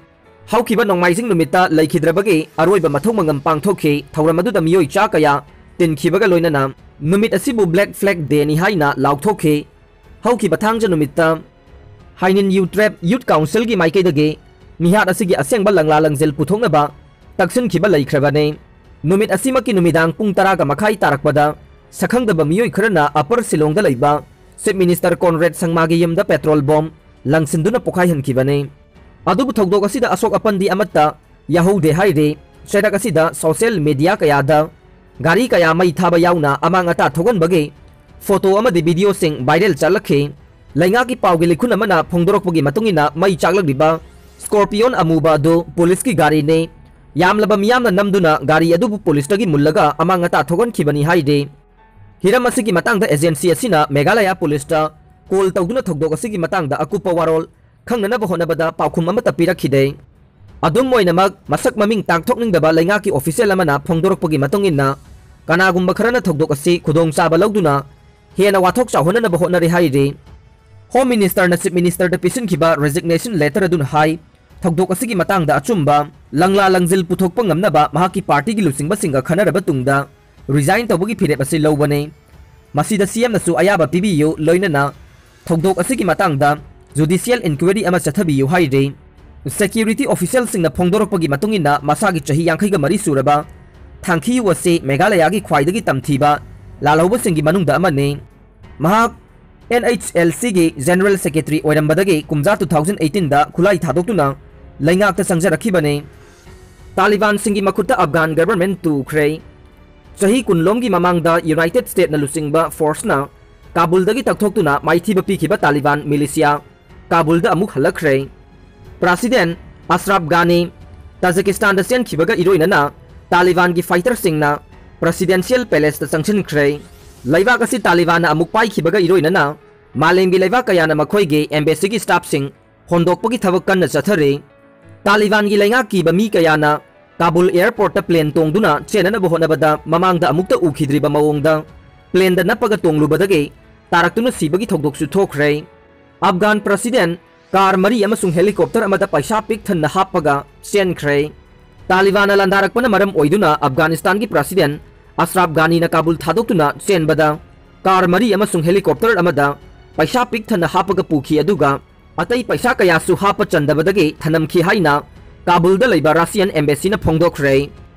ꯍꯧꯈꯤꯕ ꯅꯣꯡꯃꯥꯏꯖꯤꯡ ꯅꯨꯃꯤꯠꯇ ꯂꯩꯈꯤꯗ꯭ꯔꯕꯒꯤ ꯑꯔꯣꯏꯕ ꯃꯊꯧ ꯃꯉꯝ ꯄꯥꯡꯊꯣꯛꯈꯤ꯫ ꯊꯧꯔꯝ ꯑꯗꯨꯗ ꯃꯤꯑꯣꯏ ꯆꯥ ꯀꯌꯥ ꯇꯤꯟꯈꯤꯕꯒ ꯂꯣꯏꯅꯅ ꯅꯨꯃꯤꯠ ꯑꯁꯤꯕꯨ Black Flag Dayꯅꯤ ꯍꯥꯏꯅ ꯂꯥꯎꯊꯣꯛꯈꯤ꯫ ꯍꯧꯈꯤꯕ ꯊꯥꯡꯖ ꯅꯨꯃꯤꯠꯇ ꯍꯥꯏꯅꯤꯟ ꯌꯨ ꯇ꯭ꯔꯦꯞ Youth Councilꯒꯤ ꯃꯥꯏꯀꯩꯗꯒꯤ ꯃꯤꯍꯥꯠ ꯑꯁꯤꯒꯤ ꯑꯁꯦꯡꯕ ꯂꯪꯂꯥ ꯂꯪꯖꯦꯜ ꯄꯨꯊꯣꯛꯅꯕ ꯇꯛꯁꯤꯟꯈꯤꯕ ꯂꯩꯈ꯭ꯔꯕꯅꯤ꯫ ꯅꯨꯃꯤꯠ ꯑꯁꯤꯃꯛꯀꯤ ꯅꯨꯃꯤꯗꯥꯡ ꯄꯨꯡ ꯇꯔꯥꯒ ꯃꯈꯥꯏ ꯇꯥꯔꯛꯄꯗ ꯁꯛꯈꯪꯗꯕ ꯃꯤꯑꯣꯏ ꯈꯔꯅ Upper ꯁꯤꯂꯣꯡꯗ ꯂꯩꯕ Chief Minister ꯀꯣꯟꯔꯦꯗ ꯁꯪꯃꯥꯒꯤ ꯌꯨꯝꯗ petrol bomb ꯂꯪꯁꯤꯟꯗꯨꯅ ꯄꯣꯈꯥꯏꯍꯟꯈꯤꯕꯅꯤ꯫ ꯑꯗꯨꯕꯨ ꯊꯧꯗꯣꯛ ꯑꯁꯤꯗ ꯑꯁꯣꯛ ꯑꯄꯟꯗꯤ ꯑꯃꯠꯇ ꯌꯥꯍꯧꯗꯦ ꯍꯥꯏꯔꯤ꯫ ꯆꯩꯔꯛ ꯑꯁꯤꯗ social media ꯀꯌꯥꯗ ꯒꯥꯔꯤ ꯀꯌꯥ ꯃꯩ ꯊꯥꯕ ꯌꯥꯎꯅ ꯑꯃꯥꯡ ꯑꯇꯥ ꯊꯣꯛꯍꯟꯕꯒꯤ photo ꯑꯃꯗꯤ videoꯁꯤꯡ viral ꯆꯠꯂꯛꯈꯤ꯫ ꯂꯩꯉꯥꯛꯀꯤ ꯄꯥꯎꯒꯤ ꯂꯤꯈꯨꯟ ꯑꯃꯅ ꯐꯣꯡꯗꯣꯔꯛꯄꯒꯤ ꯃꯇꯨꯡ ꯏꯟꯅ ꯃꯩ ꯆꯥꯛꯂꯛꯂꯤꯕ Scorpion ꯑꯃꯨꯕ ꯑꯗꯨ ꯄꯨꯂꯤꯁꯀꯤ ꯒꯥꯔꯤꯅꯤ꯫ ꯌꯥꯝꯂꯕ ꯃꯤꯌꯥꯝꯅ ꯅꯝꯗꯨꯅ ꯒꯥꯔꯤ ꯑꯗꯨꯕꯨ ꯄꯨꯂꯤꯁꯇꯒꯤ ꯃꯨꯜꯂꯒ ꯑꯃꯥꯡ ꯑꯇꯥ ꯊꯣꯛꯍꯟꯈꯤꯕꯅꯤ ꯍꯥꯏꯔꯤ꯫ ꯍꯤꯔꯝ ꯑꯁꯤꯒꯤ ꯃꯇꯥꯡꯗ agency ꯑꯁꯤꯅ ꯃꯦꯘꯥꯂꯌꯥ ꯄꯨꯂꯤꯁꯇ call ꯇꯧꯗꯨꯅ ꯊꯧꯗꯣꯛ ꯑꯁꯤꯒꯤ ꯃꯇꯥꯡꯗ ꯑꯀꯨꯞꯄ ꯋꯥꯔꯣꯜ ꯈꯪꯅꯅꯕ ꯍꯣꯠꯅꯕꯗ ꯄꯥꯎꯈꯨꯝ ꯑꯃꯠꯇ ꯄꯤꯔꯛꯈꯤꯗꯦ꯫ ꯑꯗꯨꯝ ꯑꯣꯏꯅꯃꯛ, ꯃꯁꯛ ꯃꯃꯤꯡ ꯇꯥꯛꯊꯣꯛꯅꯤꯡꯗꯕ ꯂꯩꯉꯥꯛꯀꯤ ꯑꯣꯐꯤꯁꯤꯌꯦꯜ ꯑꯃꯅ ꯐꯣꯡꯗꯣꯔꯛꯄꯒꯤ ꯃꯇꯨꯡ ꯏꯟꯅ, ꯀꯅꯥꯒꯨꯝꯕ ꯈꯔꯅ ꯊꯧꯗꯣꯛ ꯑꯁꯤ ꯈꯨꯗꯣꯡꯆꯥꯕ ꯂꯧꯗꯨꯅ ꯍꯦꯟꯅ ꯋꯥꯊꯣꯛ ꯆꯥꯎꯍꯟꯅꯅꯕ ꯍꯣꯠꯅꯔꯤ ꯍꯥꯏꯔꯤ꯫ ꯍꯣꯝ ꯃꯤꯅꯤꯁꯇꯔꯅ ꯆꯤꯐ ꯃꯤꯅꯤꯁꯇꯔꯗ ꯄꯤꯁꯤꯟꯈꯤꯕ ꯔꯦꯖꯤꯒꯅꯦꯁꯟ ꯂꯦꯇꯔ ꯑꯗꯨꯅ ꯍꯥꯏ, ꯊꯧꯗꯣꯛ ꯑꯁꯤꯒꯤ ꯃꯇꯥꯡꯗ ꯑꯆꯨꯝꯕ ꯂꯪꯂꯥ ꯂꯪꯖꯤꯜ ꯄꯨꯊꯣꯛꯄ ꯉꯝꯅꯕ ꯃꯍꯥꯛꯀꯤ ꯄꯥꯔꯇꯤꯒꯤ ꯂꯨꯆꯤꯡꯕꯁꯤꯡꯒ ꯈꯟꯅꯔꯕ ꯇꯨꯡꯗ ꯔꯤꯖꯥꯏꯟ ꯇꯧꯕꯒꯤ ꯐꯤꯔꯦꯞ ꯑꯁꯤ ꯂꯧꯕꯅꯤ꯫ ꯃꯁꯤꯗ ꯁꯤꯑꯦꯝꯅꯁꯨ ꯑꯌꯥꯕ ꯄꯤꯕꯤꯌꯨ, ꯂꯣꯏꯅꯅ ꯊꯧꯗꯣꯛ ꯑꯁꯤꯒꯤ ꯃꯇꯥꯡꯗ ꯖꯨꯗꯤꯁꯤꯌꯦꯜ ꯏꯟꯀ꯭ꯋꯥꯏꯔꯤ ꯑꯃ ꯆꯠꯊꯕꯤꯌꯨ ꯍꯥꯏꯔꯤ꯫ ꯁꯦꯀ꯭ꯌꯨꯔꯤꯇꯤ ꯑꯣꯐꯤꯁꯤꯌꯦꯜꯁꯤꯡꯅ ꯐꯣꯡꯗꯣꯔꯛꯄꯒꯤ ꯃꯇꯨꯡ ꯏꯟꯅ, ꯃꯁꯥꯒꯤ ꯆꯍꯤ ꯌꯥꯡꯈꯩꯒ ꯃꯔꯤ ꯁꯨꯔꯕ ꯊꯥꯡꯈꯤꯌꯨ ꯑꯁꯤ ꯃꯦꯘꯥꯂꯌꯥꯒꯤ ꯈ꯭ꯋꯥꯏꯗꯒꯤ ꯇꯝꯊꯤꯕ ꯂꯥꯜꯍꯧꯕꯁꯤꯡꯒꯤ ꯃꯅꯨꯡꯗ ꯑꯃꯅꯤ꯫ ꯃꯍꯥꯛ ꯑꯦꯟ ꯑꯩꯆ ꯑꯦꯜ ꯁꯤꯒꯤ ꯖꯦꯅꯔꯦꯜ ꯁꯦꯀ꯭ꯔꯦꯇꯔꯤ ꯑꯣꯏꯔꯝꯕꯗꯒꯤ ꯀꯨꯝꯖꯥ two thousand eighteen ꯗ ꯈꯨꯠꯂꯥꯏ ꯊꯥꯗꯣꯛꯇꯨꯅ ꯂꯩꯉꯥꯛꯇ ꯆꯪꯖꯔꯛꯈꯤꯕꯅꯤ꯫ ꯇꯥꯂꯤꯕꯥꯟꯁꯤꯡꯒꯤ ꯃꯈꯨꯠꯇ ꯑꯐꯒꯥꯟ ꯒꯚꯔꯟꯃꯦꯟꯠ ꯇꯨꯈ꯭ꯔꯦ꯫ ꯆꯍꯤ ꯀꯨꯟꯂꯣꯝꯒꯤ ꯃꯃꯥꯡꯗ ꯌꯨꯅꯥꯏꯇꯦꯗ ꯁ꯭ꯇꯦꯠꯅ ꯂꯨꯆꯤꯡꯕ ꯐꯣꯔꯁꯅ ꯀꯥꯕꯨꯜꯗꯒꯤ ꯇꯛꯊꯣꯛꯇꯨꯅ ꯃꯥꯏꯊꯤꯕ ꯄꯤꯈꯤꯕ ꯇꯥꯂꯤꯕꯥꯟ ꯃꯤꯂꯤꯁꯤꯌꯥ ꯀꯥꯕꯨꯜꯗ ꯑꯃꯨꯛ ꯍꯜꯂꯛꯈ꯭ꯔꯦ꯫ ꯄ꯭ꯔꯁꯤꯗꯦꯟꯠ ꯑꯁ꯭ꯔꯥꯐ ꯘꯥꯅꯤ ꯇꯥꯖꯤꯀꯤꯁꯇꯥꯟꯗ ꯆꯦꯟꯈꯤꯕꯒ ꯏꯔꯣꯏꯅꯅ ꯇꯥꯂꯤꯕꯥꯟꯒꯤ ꯐꯥꯏꯇꯔꯁꯤꯡꯅ ꯄ꯭ꯔꯁꯤꯗꯦꯟꯁꯤꯌꯦꯜ ꯄꯦꯂꯦꯁꯇ ꯆꯪꯁꯤꯟꯈ꯭ꯔꯦ꯫ ꯂꯩꯕꯥꯛ ꯑꯁꯤ ꯇꯥꯂꯤꯕꯥꯟꯅ ꯑꯃꯨꯛ ꯄꯥꯏꯈꯤꯕꯒ ꯏꯔꯣꯏꯅꯅ ꯃꯥꯂꯦꯝꯒꯤ ꯂꯩꯕꯥꯛ ꯀꯌꯥꯅ ꯃꯈꯣꯏꯒꯤ ꯑꯦꯝꯕꯦꯁꯤꯒꯤ ꯁ꯭ꯇꯥꯐꯁꯤꯡ ꯍꯣꯟꯗꯣꯛꯄꯒꯤ ꯊꯕꯛ ꯀꯟꯅ ꯆꯠꯊꯔꯤ꯫ ꯇꯥꯂꯤꯕꯥꯟꯒꯤ ꯂꯩꯉꯥꯛꯀꯤꯕ ꯃꯤ ꯀꯌꯥꯅ ꯀꯥꯕꯨꯜ ꯑꯦꯌꯔꯄꯣꯔꯠꯇ ꯄ꯭ꯂꯦꯟ ꯇꯣꯡꯗꯨꯅ ꯆꯦꯟꯅꯅꯕ ꯍꯣꯠꯅꯕꯗ ꯃꯃꯥꯡꯗ ꯑꯃꯨꯛꯇ ꯎꯈꯤꯗ꯭ꯔꯤꯕ ꯃꯑꯣꯡꯗ ꯄ꯭ꯂꯦꯟꯗ ꯅꯞꯄꯒ ꯇꯣꯡꯂꯨꯕꯗꯒꯤ ꯇꯥꯔꯛꯇꯨꯅ ꯁꯤꯕꯒꯤ ꯊꯧꯗꯣꯛꯁꯨ ꯊꯣꯛꯈ꯭ꯔꯦ꯫ ꯑꯐꯒꯥꯟ ꯄ꯭ꯔꯁꯤꯗꯦꯟꯠ ꯀꯥꯔ ꯃꯔꯤ ꯑꯃꯁꯨꯡ ꯍꯦꯂꯤꯀꯣꯞꯇꯔ ꯑꯃꯗ ꯄꯩꯁꯥ ꯄꯤꯛ ꯊꯟꯅ ꯍꯥꯞꯄꯒ ꯆꯦꯟꯈ꯭ꯔꯦ꯫ ꯇꯥꯂꯤꯕꯥꯟꯅ ꯂꯥꯟꯗꯥꯔꯛꯄꯅ ꯃꯔꯝ ꯑꯣꯏꯗꯨꯅ ꯑꯐꯒꯥꯅꯤꯁꯇꯥꯟꯒꯤ ꯄ꯭ꯔꯁꯤꯗꯦꯟꯠ ꯑꯁ꯭ꯔꯥꯐ ꯘꯥꯅꯤꯅ ꯀꯥꯕꯨꯜ ꯊꯥꯗꯣꯛꯇꯨꯅ ꯆꯦꯟꯕꯗ ꯀꯥꯔ ꯃꯔꯤ ꯑꯃꯁꯨꯡ ꯍꯦꯂꯤꯀꯣꯞꯇꯔ ꯑꯃꯗ ꯄꯩꯁꯥ ꯄꯤꯛ ꯊꯟꯅ ꯍꯥꯞꯄꯒ ꯄꯨꯈꯤ, ꯑꯗꯨꯒ ꯑꯇꯩ ꯄꯩꯁꯥ ꯀꯌꯥꯁꯨ ꯍꯥꯞꯄ ꯆꯟꯗꯕꯗꯒꯤ ꯊꯅꯝꯈꯤ ꯍꯥꯏꯅ ꯀꯥꯕꯨꯜꯗ ꯂꯩꯕ ꯔꯁꯤꯌꯟ ꯑꯦꯝꯕꯦꯁꯤꯅ ꯐꯣꯡꯗꯣꯛꯈ꯭ꯔꯦ꯫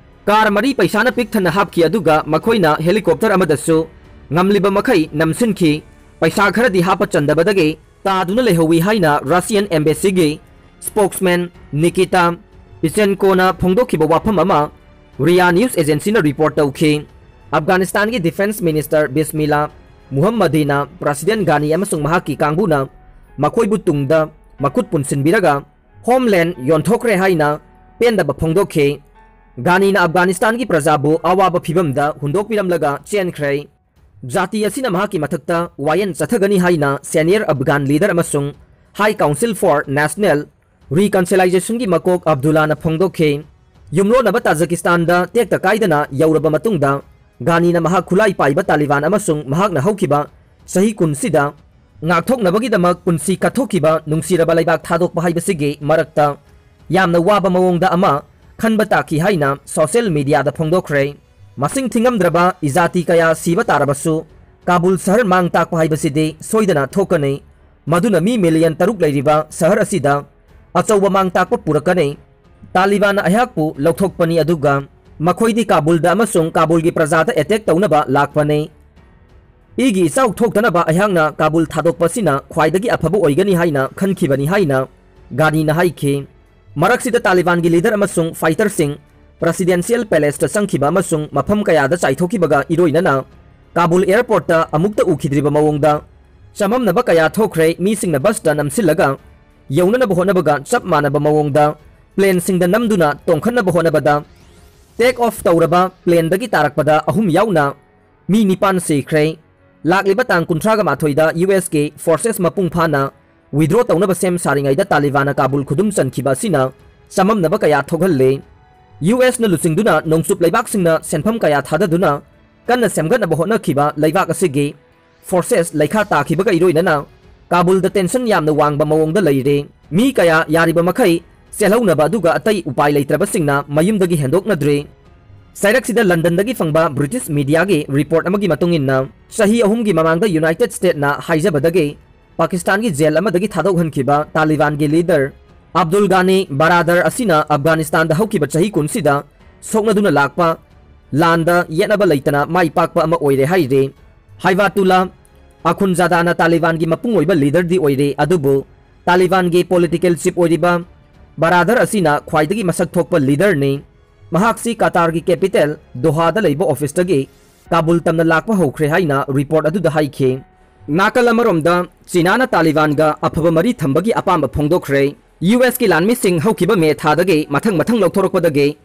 ꯀꯥꯔ ꯃꯔꯤ ꯄꯩꯁꯥꯅ ꯄꯤꯛ ꯊꯟꯅ ꯍꯥꯞꯈꯤ, ꯑꯗꯨꯒ ꯃꯈꯣꯏꯅ ꯍꯦꯂꯤꯀꯣꯞꯇꯔ ꯑꯃꯗꯁꯨ ꯉꯝꯂꯤꯕ ꯃꯈꯩ ꯅꯝꯁꯤꯟꯈꯤ꯫ ꯄꯩꯁꯥ ꯈꯔꯗꯤ ꯍꯥꯞꯄ ꯆꯟꯗꯕꯗꯒꯤ ꯇꯥꯗꯨꯅ ꯂꯩꯍꯧꯋꯤ ꯍꯥꯏꯅ ꯔꯁꯤꯌꯟ ꯑꯦꯝꯕꯦꯁꯤꯒꯤ ꯁ꯭ꯄꯣꯛꯁꯃꯦꯟ ꯅꯤꯀꯤꯇꯥ ꯄꯤꯆꯦꯟꯀꯣꯅ ꯐꯣꯡꯗꯣꯛꯈꯤꯕ ꯋꯥꯐꯝ ꯑꯃ ꯔꯤꯌꯥ ꯅ꯭ꯌꯨꯁ ꯑꯦꯖꯦꯟꯁꯤꯅ ꯔꯤꯄꯣꯔꯠ ꯇꯧꯈꯤ꯫ ꯑꯐꯒꯥꯅꯤꯁꯇꯥꯟꯒꯤ ꯗꯤꯐꯦꯟꯁ ꯃꯤꯅꯤꯁꯇꯔ ꯕꯤꯁꯃꯤꯂꯥ ꯃꯨꯍꯝꯃꯗꯤꯅ ꯄ꯭ꯔꯁꯤꯗꯦꯟꯠ ꯘꯥꯅꯤ ꯑꯃꯁꯨꯡ ꯃꯍꯥꯛꯀꯤ ꯀꯥꯡꯕꯨꯅ ꯃꯈꯣꯏꯕꯨ ꯇꯨꯡꯗ ꯃꯈꯨꯠ ꯄꯨꯟꯁꯤꯟꯕꯤꯔꯒ ꯍꯣꯝꯂꯦꯟꯗ ꯌꯣꯟꯊꯣꯛꯈ꯭ꯔꯦ ꯍꯥꯏꯅ ꯄꯦꯟꯗꯕ ꯐꯣꯡꯗꯣꯛꯈꯤ꯫ ꯘꯥꯅꯤꯅ ꯑꯐꯒꯥꯅꯤꯁꯇꯥꯟꯒꯤ ꯄ꯭ꯔꯖꯥꯕꯨ ꯑꯋꯥꯕ ꯐꯤꯚꯝꯗ ꯍꯨꯟꯗꯣꯛꯄꯤꯔꯝꯂꯒ ꯆꯦꯟꯈ꯭ꯔꯦ꯫ ꯖꯥꯇꯤ ꯑꯁꯤꯅ ꯃꯍꯥꯛꯀꯤ ꯃꯊꯛꯇ ꯋꯥꯌꯦꯜ ꯆꯠꯊꯒꯅꯤ ꯍꯥꯏꯅ ꯁꯦꯅꯤꯌꯔ ꯑꯐꯒꯥꯟ ꯂꯤꯗꯔ ꯑꯃꯁꯨꯡ High Council for National ꯔꯤꯀꯟꯁꯤꯂꯥꯏꯖꯦꯁꯟꯒꯤ ꯃꯀꯣꯛ ꯑꯕꯗꯨꯜꯂꯥꯅ ꯐꯣꯡꯗꯣꯛꯈꯤ꯫ ꯌꯨꯝꯂꯣꯟꯅꯕ ꯇꯥꯖꯤꯀꯤꯁꯇꯥꯟꯗ ꯇꯦꯛꯇ ꯀꯥꯏꯗꯅ ꯌꯧꯔꯕ ꯃꯇꯨꯡꯗ, ꯘꯥꯅꯤꯅ ꯃꯍꯥꯛ ꯈꯨꯠꯂꯥꯏ ꯄꯥꯏꯕ ꯇꯥꯂꯤꯕꯥꯟ ꯑꯃꯁꯨꯡ ꯃꯍꯥꯛꯅ ꯍꯧꯈꯤꯕ ꯆꯍꯤ ꯀꯨꯟꯁꯤꯗ ꯉꯥꯛꯊꯣꯛꯅꯕꯒꯤꯗꯃꯛ ꯄꯨꯟꯁꯤ ꯀꯠꯊꯣꯛꯈꯤꯕ ꯅꯨꯡꯁꯤꯔꯕ ꯂꯩꯕꯥꯛ ꯊꯥꯗꯣꯛꯄ ꯍꯥꯏꯕꯁꯤꯒꯤ ꯃꯔꯛꯇ ꯌꯥꯝꯅ ꯋꯥꯕ ꯃꯑꯣꯡꯗ ꯑꯃ ꯈꯟꯕ ꯇꯥꯈꯤ ꯍꯥꯏꯅ ꯁꯣꯁꯤꯌꯦꯜ ꯃꯤꯗꯤꯌꯥꯗ ꯐꯣꯡꯗꯣꯛꯈ꯭ꯔꯦ꯫ ꯃꯁꯤꯡ ꯊꯤꯉꯝꯗ꯭ꯔꯕ ꯏꯖꯥꯇꯤ ꯀꯌꯥ ꯁꯤꯕ ꯇꯥꯔꯕꯁꯨ, ꯀꯥꯕꯨꯜ ꯁꯍꯔ ꯃꯥꯡ ꯇꯥꯛꯄ ꯍꯥꯏꯕꯁꯤꯗꯤ ꯁꯣꯏꯗꯅ ꯊꯣꯛꯀꯅꯤ꯫ ꯃꯗꯨꯅ ꯃꯤ ꯃꯤꯂꯤꯌꯟ ꯇꯔꯨꯛ ꯂꯩꯔꯤꯕ ꯁꯍꯔ ꯑꯁꯤꯗ ꯑꯆꯧꯕ ꯃꯥꯡ ꯇꯥꯛꯄ ꯄꯨꯔꯛꯀꯅꯤ꯫ ꯇꯥꯂꯤꯕꯥꯟꯅ ꯑꯩꯍꯥꯛꯄꯨ ꯂꯧꯊꯣꯛꯄꯅꯤ, ꯑꯗꯨꯒ ꯃꯈꯣꯏꯗꯤ ꯀꯥꯕꯨꯜꯗ ꯑꯃꯁꯨꯡ ꯀꯥꯕꯨꯜꯒꯤ ꯄ꯭ꯔꯖꯥꯗ ꯑꯦꯇꯦꯛ ꯇꯧꯅꯕ ꯂꯥꯛꯄꯅꯤ꯫ ꯏꯒꯤ ꯏꯆꯥꯎ ꯊꯣꯛꯇꯅꯕ ꯑꯩꯍꯥꯛꯅ ꯀꯥꯕꯨꯜ ꯊꯥꯗꯣꯛꯄꯁꯤꯅ ꯈ꯭ꯋꯥꯏꯗꯒꯤ ꯑꯐꯕ ꯑꯣꯏꯒꯅꯤ ꯍꯥꯏꯅ ꯈꯟꯈꯤꯕꯅꯤ ꯍꯥꯏꯅ ꯘꯥꯅꯤꯅ ꯍꯥꯏꯈꯤ꯫ ꯃꯔꯛꯁꯤꯗ ꯇꯥꯂꯤꯕꯥꯟꯒꯤ ꯂꯤꯗꯔ ꯑꯃꯁꯨꯡ ꯐꯥꯏꯇꯔꯁꯤꯡ ꯄ꯭ꯔꯦꯁꯤꯗꯦꯟꯁꯤꯌꯦꯜ ꯄꯦꯂꯦꯁꯇ ꯆꯪꯈꯤꯕ ꯑꯃꯁꯨꯡ ꯃꯐꯝ ꯀꯌꯥꯗ ꯆꯥꯏꯊꯣꯛꯈꯤꯕꯒ ꯏꯔꯣꯏꯅꯅ ꯀꯥꯕꯨꯜ ꯑꯦꯌꯔꯄꯣꯔꯠꯇ ꯑꯃꯨꯛꯇ ꯎꯈꯤꯗ꯭ꯔꯤꯕ ꯃꯑꯣꯡꯗ ꯆꯃꯝꯅꯕ ꯀꯌꯥ ꯊꯣꯛꯈ꯭ꯔꯦ꯫ ꯃꯤꯁꯤꯡꯅ ꯕꯁꯇ ꯅꯝꯁꯤꯜꯂꯒ ꯌꯧꯅꯅꯕ ꯍꯣꯠꯅꯕꯒ ꯆꯞ ꯃꯥꯟꯅꯕ ꯃꯑꯣꯡꯗ ꯄ꯭ꯂꯦꯟꯁꯤꯡꯗ ꯅꯝꯗꯨꯅ ꯇꯣꯡꯈꯠꯅꯕ ꯍꯣꯠꯅꯕꯗ, ꯇꯦꯛ ꯑꯣꯐ ꯇꯧꯔꯕ ꯄ꯭ꯂꯦꯟꯗꯒꯤ ꯇꯥꯔꯛꯄꯗ ꯑꯍꯨꯝ ꯌꯥꯎꯅ ꯃꯤ ꯅꯤꯄꯥꯟ ꯁꯤꯈ꯭ꯔꯦ꯫ ꯂꯥꯛꯂꯤꯕ ꯇꯥꯡ ꯀꯨꯟꯊ꯭ꯔꯥꯒ ꯃꯥꯊꯣꯏꯗ ꯌꯨ ꯑꯦꯁꯀꯤ ꯐꯣꯔꯁꯦꯁ ꯃꯄꯨꯡ ꯐꯥꯅ ꯋꯤꯗ꯭ꯔꯣ ꯇꯧꯅꯕ ꯁꯦꯝ ꯁꯥꯔꯤꯉꯩꯗ ꯇꯥꯂꯤꯕꯥꯟꯅ ꯀꯥꯕꯨꯜ ꯈꯨꯗꯨꯝ ꯆꯟꯈꯤꯕ ꯑꯁꯤꯅ ꯆꯃꯝꯅꯕ ꯀꯌꯥ ꯊꯣꯛꯍꯜꯂꯦ꯫ ꯌꯨ ꯑꯦꯁꯅ ꯂꯨꯆꯤꯡꯗꯨꯅ ꯅꯣꯡꯆꯨꯞ ꯂꯩꯕꯥꯛꯁꯤꯡꯅ ꯁꯦꯟꯐꯝ ꯀꯌꯥ ꯊꯥꯗꯗꯨꯅ ꯀꯟꯅ ꯁꯦꯝꯒꯠꯅꯕ ꯍꯣꯠꯅꯈꯤꯕ ꯂꯩꯕꯥꯛ ꯑꯁꯤꯒꯤ ꯐꯣꯔꯁꯦꯁ ꯂꯩꯈꯥ ꯇꯥꯈꯤꯕꯒ ꯏꯔꯣꯏꯅꯅ ꯀꯥꯕꯨꯜꯗ ꯇꯦꯟꯁꯟ ꯌꯥꯝꯅ ꯋꯥꯡꯕ ꯃꯑꯣꯡꯗ ꯂꯩꯔꯦ꯫ ꯃꯤ ꯀꯌꯥ ꯌꯥꯔꯤꯕ ꯃꯈꯩ ꯆꯦꯜꯍꯧꯅꯕ ꯑꯗꯨꯒ ꯑꯇꯩ ꯎꯄꯥꯏ ꯂꯩꯇ꯭ꯔꯕꯁꯤꯡꯅ ꯃꯌꯨꯝꯗꯒꯤ ꯍꯦꯟꯗꯣꯛꯅꯗ꯭ꯔꯦ꯫ ꯆꯩꯔꯛꯁꯤꯗ ꯂꯟꯗꯟꯗꯒꯤ ꯐꯪꯕ ꯕ꯭ꯔꯤꯇꯤꯁ ꯃꯤꯗꯤꯌꯥꯒꯤ ꯔꯤꯄꯣꯔꯠ ꯑꯃꯒꯤ ꯃꯇꯨꯡ ꯏꯟꯅ, ꯆꯍꯤ ꯑꯍꯨꯝꯒꯤ ꯃꯃꯥꯡꯗ ꯌꯨꯅꯥꯏꯇꯦꯗ ꯁ꯭ꯇꯦꯠꯅ ꯍꯥꯏꯖꯕꯗꯒꯤ ꯄꯥꯀꯤꯁꯇꯥꯟꯒꯤ ꯖꯦꯜ ꯑꯃꯗꯒꯤ ꯊꯥꯗꯣꯛꯍꯟꯈꯤꯕ ꯇꯥꯂꯤꯕꯥꯟꯒꯤ ꯂꯤꯗꯔ ꯑꯕꯗꯨꯜ ꯒꯥꯅꯤ ꯕꯔꯥꯗꯔ ꯑꯁꯤꯅ ꯑꯐꯒꯥꯅꯤꯁꯇꯥꯟꯗ ꯍꯧꯈꯤꯕ ꯆꯍꯤ ꯀꯨꯟꯁꯤꯗ ꯁꯣꯛꯅꯗꯨꯅ ꯂꯥꯛꯄ ꯂꯥꯟꯗ ꯌꯦꯠꯅꯕ ꯂꯩꯇꯅ ꯃꯥꯏ ꯄꯥꯛꯄ ꯑꯃ ꯑꯣꯏꯔꯦ ꯍꯥꯏꯔꯤ꯫ ꯍꯥꯏꯕꯥꯇꯨꯂꯥ ꯑꯈꯨꯟꯖꯥꯗꯥꯅ ꯇꯥꯂꯤꯕꯥꯟꯒꯤ ꯃꯄꯨꯡ ꯑꯣꯏꯕ ꯂꯤꯗꯔꯗꯤ ꯑꯣꯏꯔꯦ, ꯑꯗꯨꯕꯨ ꯇꯥꯂꯤꯕꯥꯟꯒꯤ ꯄꯣꯂꯤꯇꯤꯀꯦꯜ ꯆꯤꯞ ꯑꯣꯏꯔꯤꯕ ꯕꯔꯥꯗꯔ ꯑꯁꯤꯅ ꯈ꯭ꯋꯥꯏꯗꯒꯤ ꯃꯁꯛ ꯊꯣꯛꯄ ꯂꯤꯗꯔꯅꯤ꯫ ꯃꯍꯥꯛꯁꯤ ꯀꯇꯥꯔꯒꯤ ꯀꯦꯄꯤꯇꯦꯜ ꯗꯣꯍꯥꯗ ꯂꯩꯕ ꯑꯣꯐꯤꯁꯇꯒꯤ ꯀꯥꯕꯨꯜ ꯇꯝꯅ ꯂꯥꯛꯄ ꯍꯧꯈ꯭ꯔꯦ ꯍꯥꯏꯅ ꯔꯤꯄꯣꯔꯠ ꯑꯗꯨꯗ ꯍꯥꯏꯈꯤ꯫ ꯅꯥꯀꯜ ꯑꯃꯔꯣꯝꯗ, ꯆꯤꯅꯥꯅ ꯇꯥꯂꯤꯕꯥꯟꯒ ꯑꯐꯕ ꯃꯔꯤ ꯊꯝꯕꯒꯤ ꯑꯄꯥꯝꯕ ꯐꯣꯡꯗꯣꯛꯈ꯭ꯔꯦ꯫ ꯌꯨ ꯑꯦꯁꯀꯤ ꯂꯥꯟꯃꯤꯁꯤꯡ ꯍꯧꯈꯤꯕ ꯃꯦ ꯊꯥꯗꯒꯤ ꯃꯊꯪ ꯃꯊꯪ ꯂꯧꯊꯣꯔꯛꯄꯗꯒꯤ,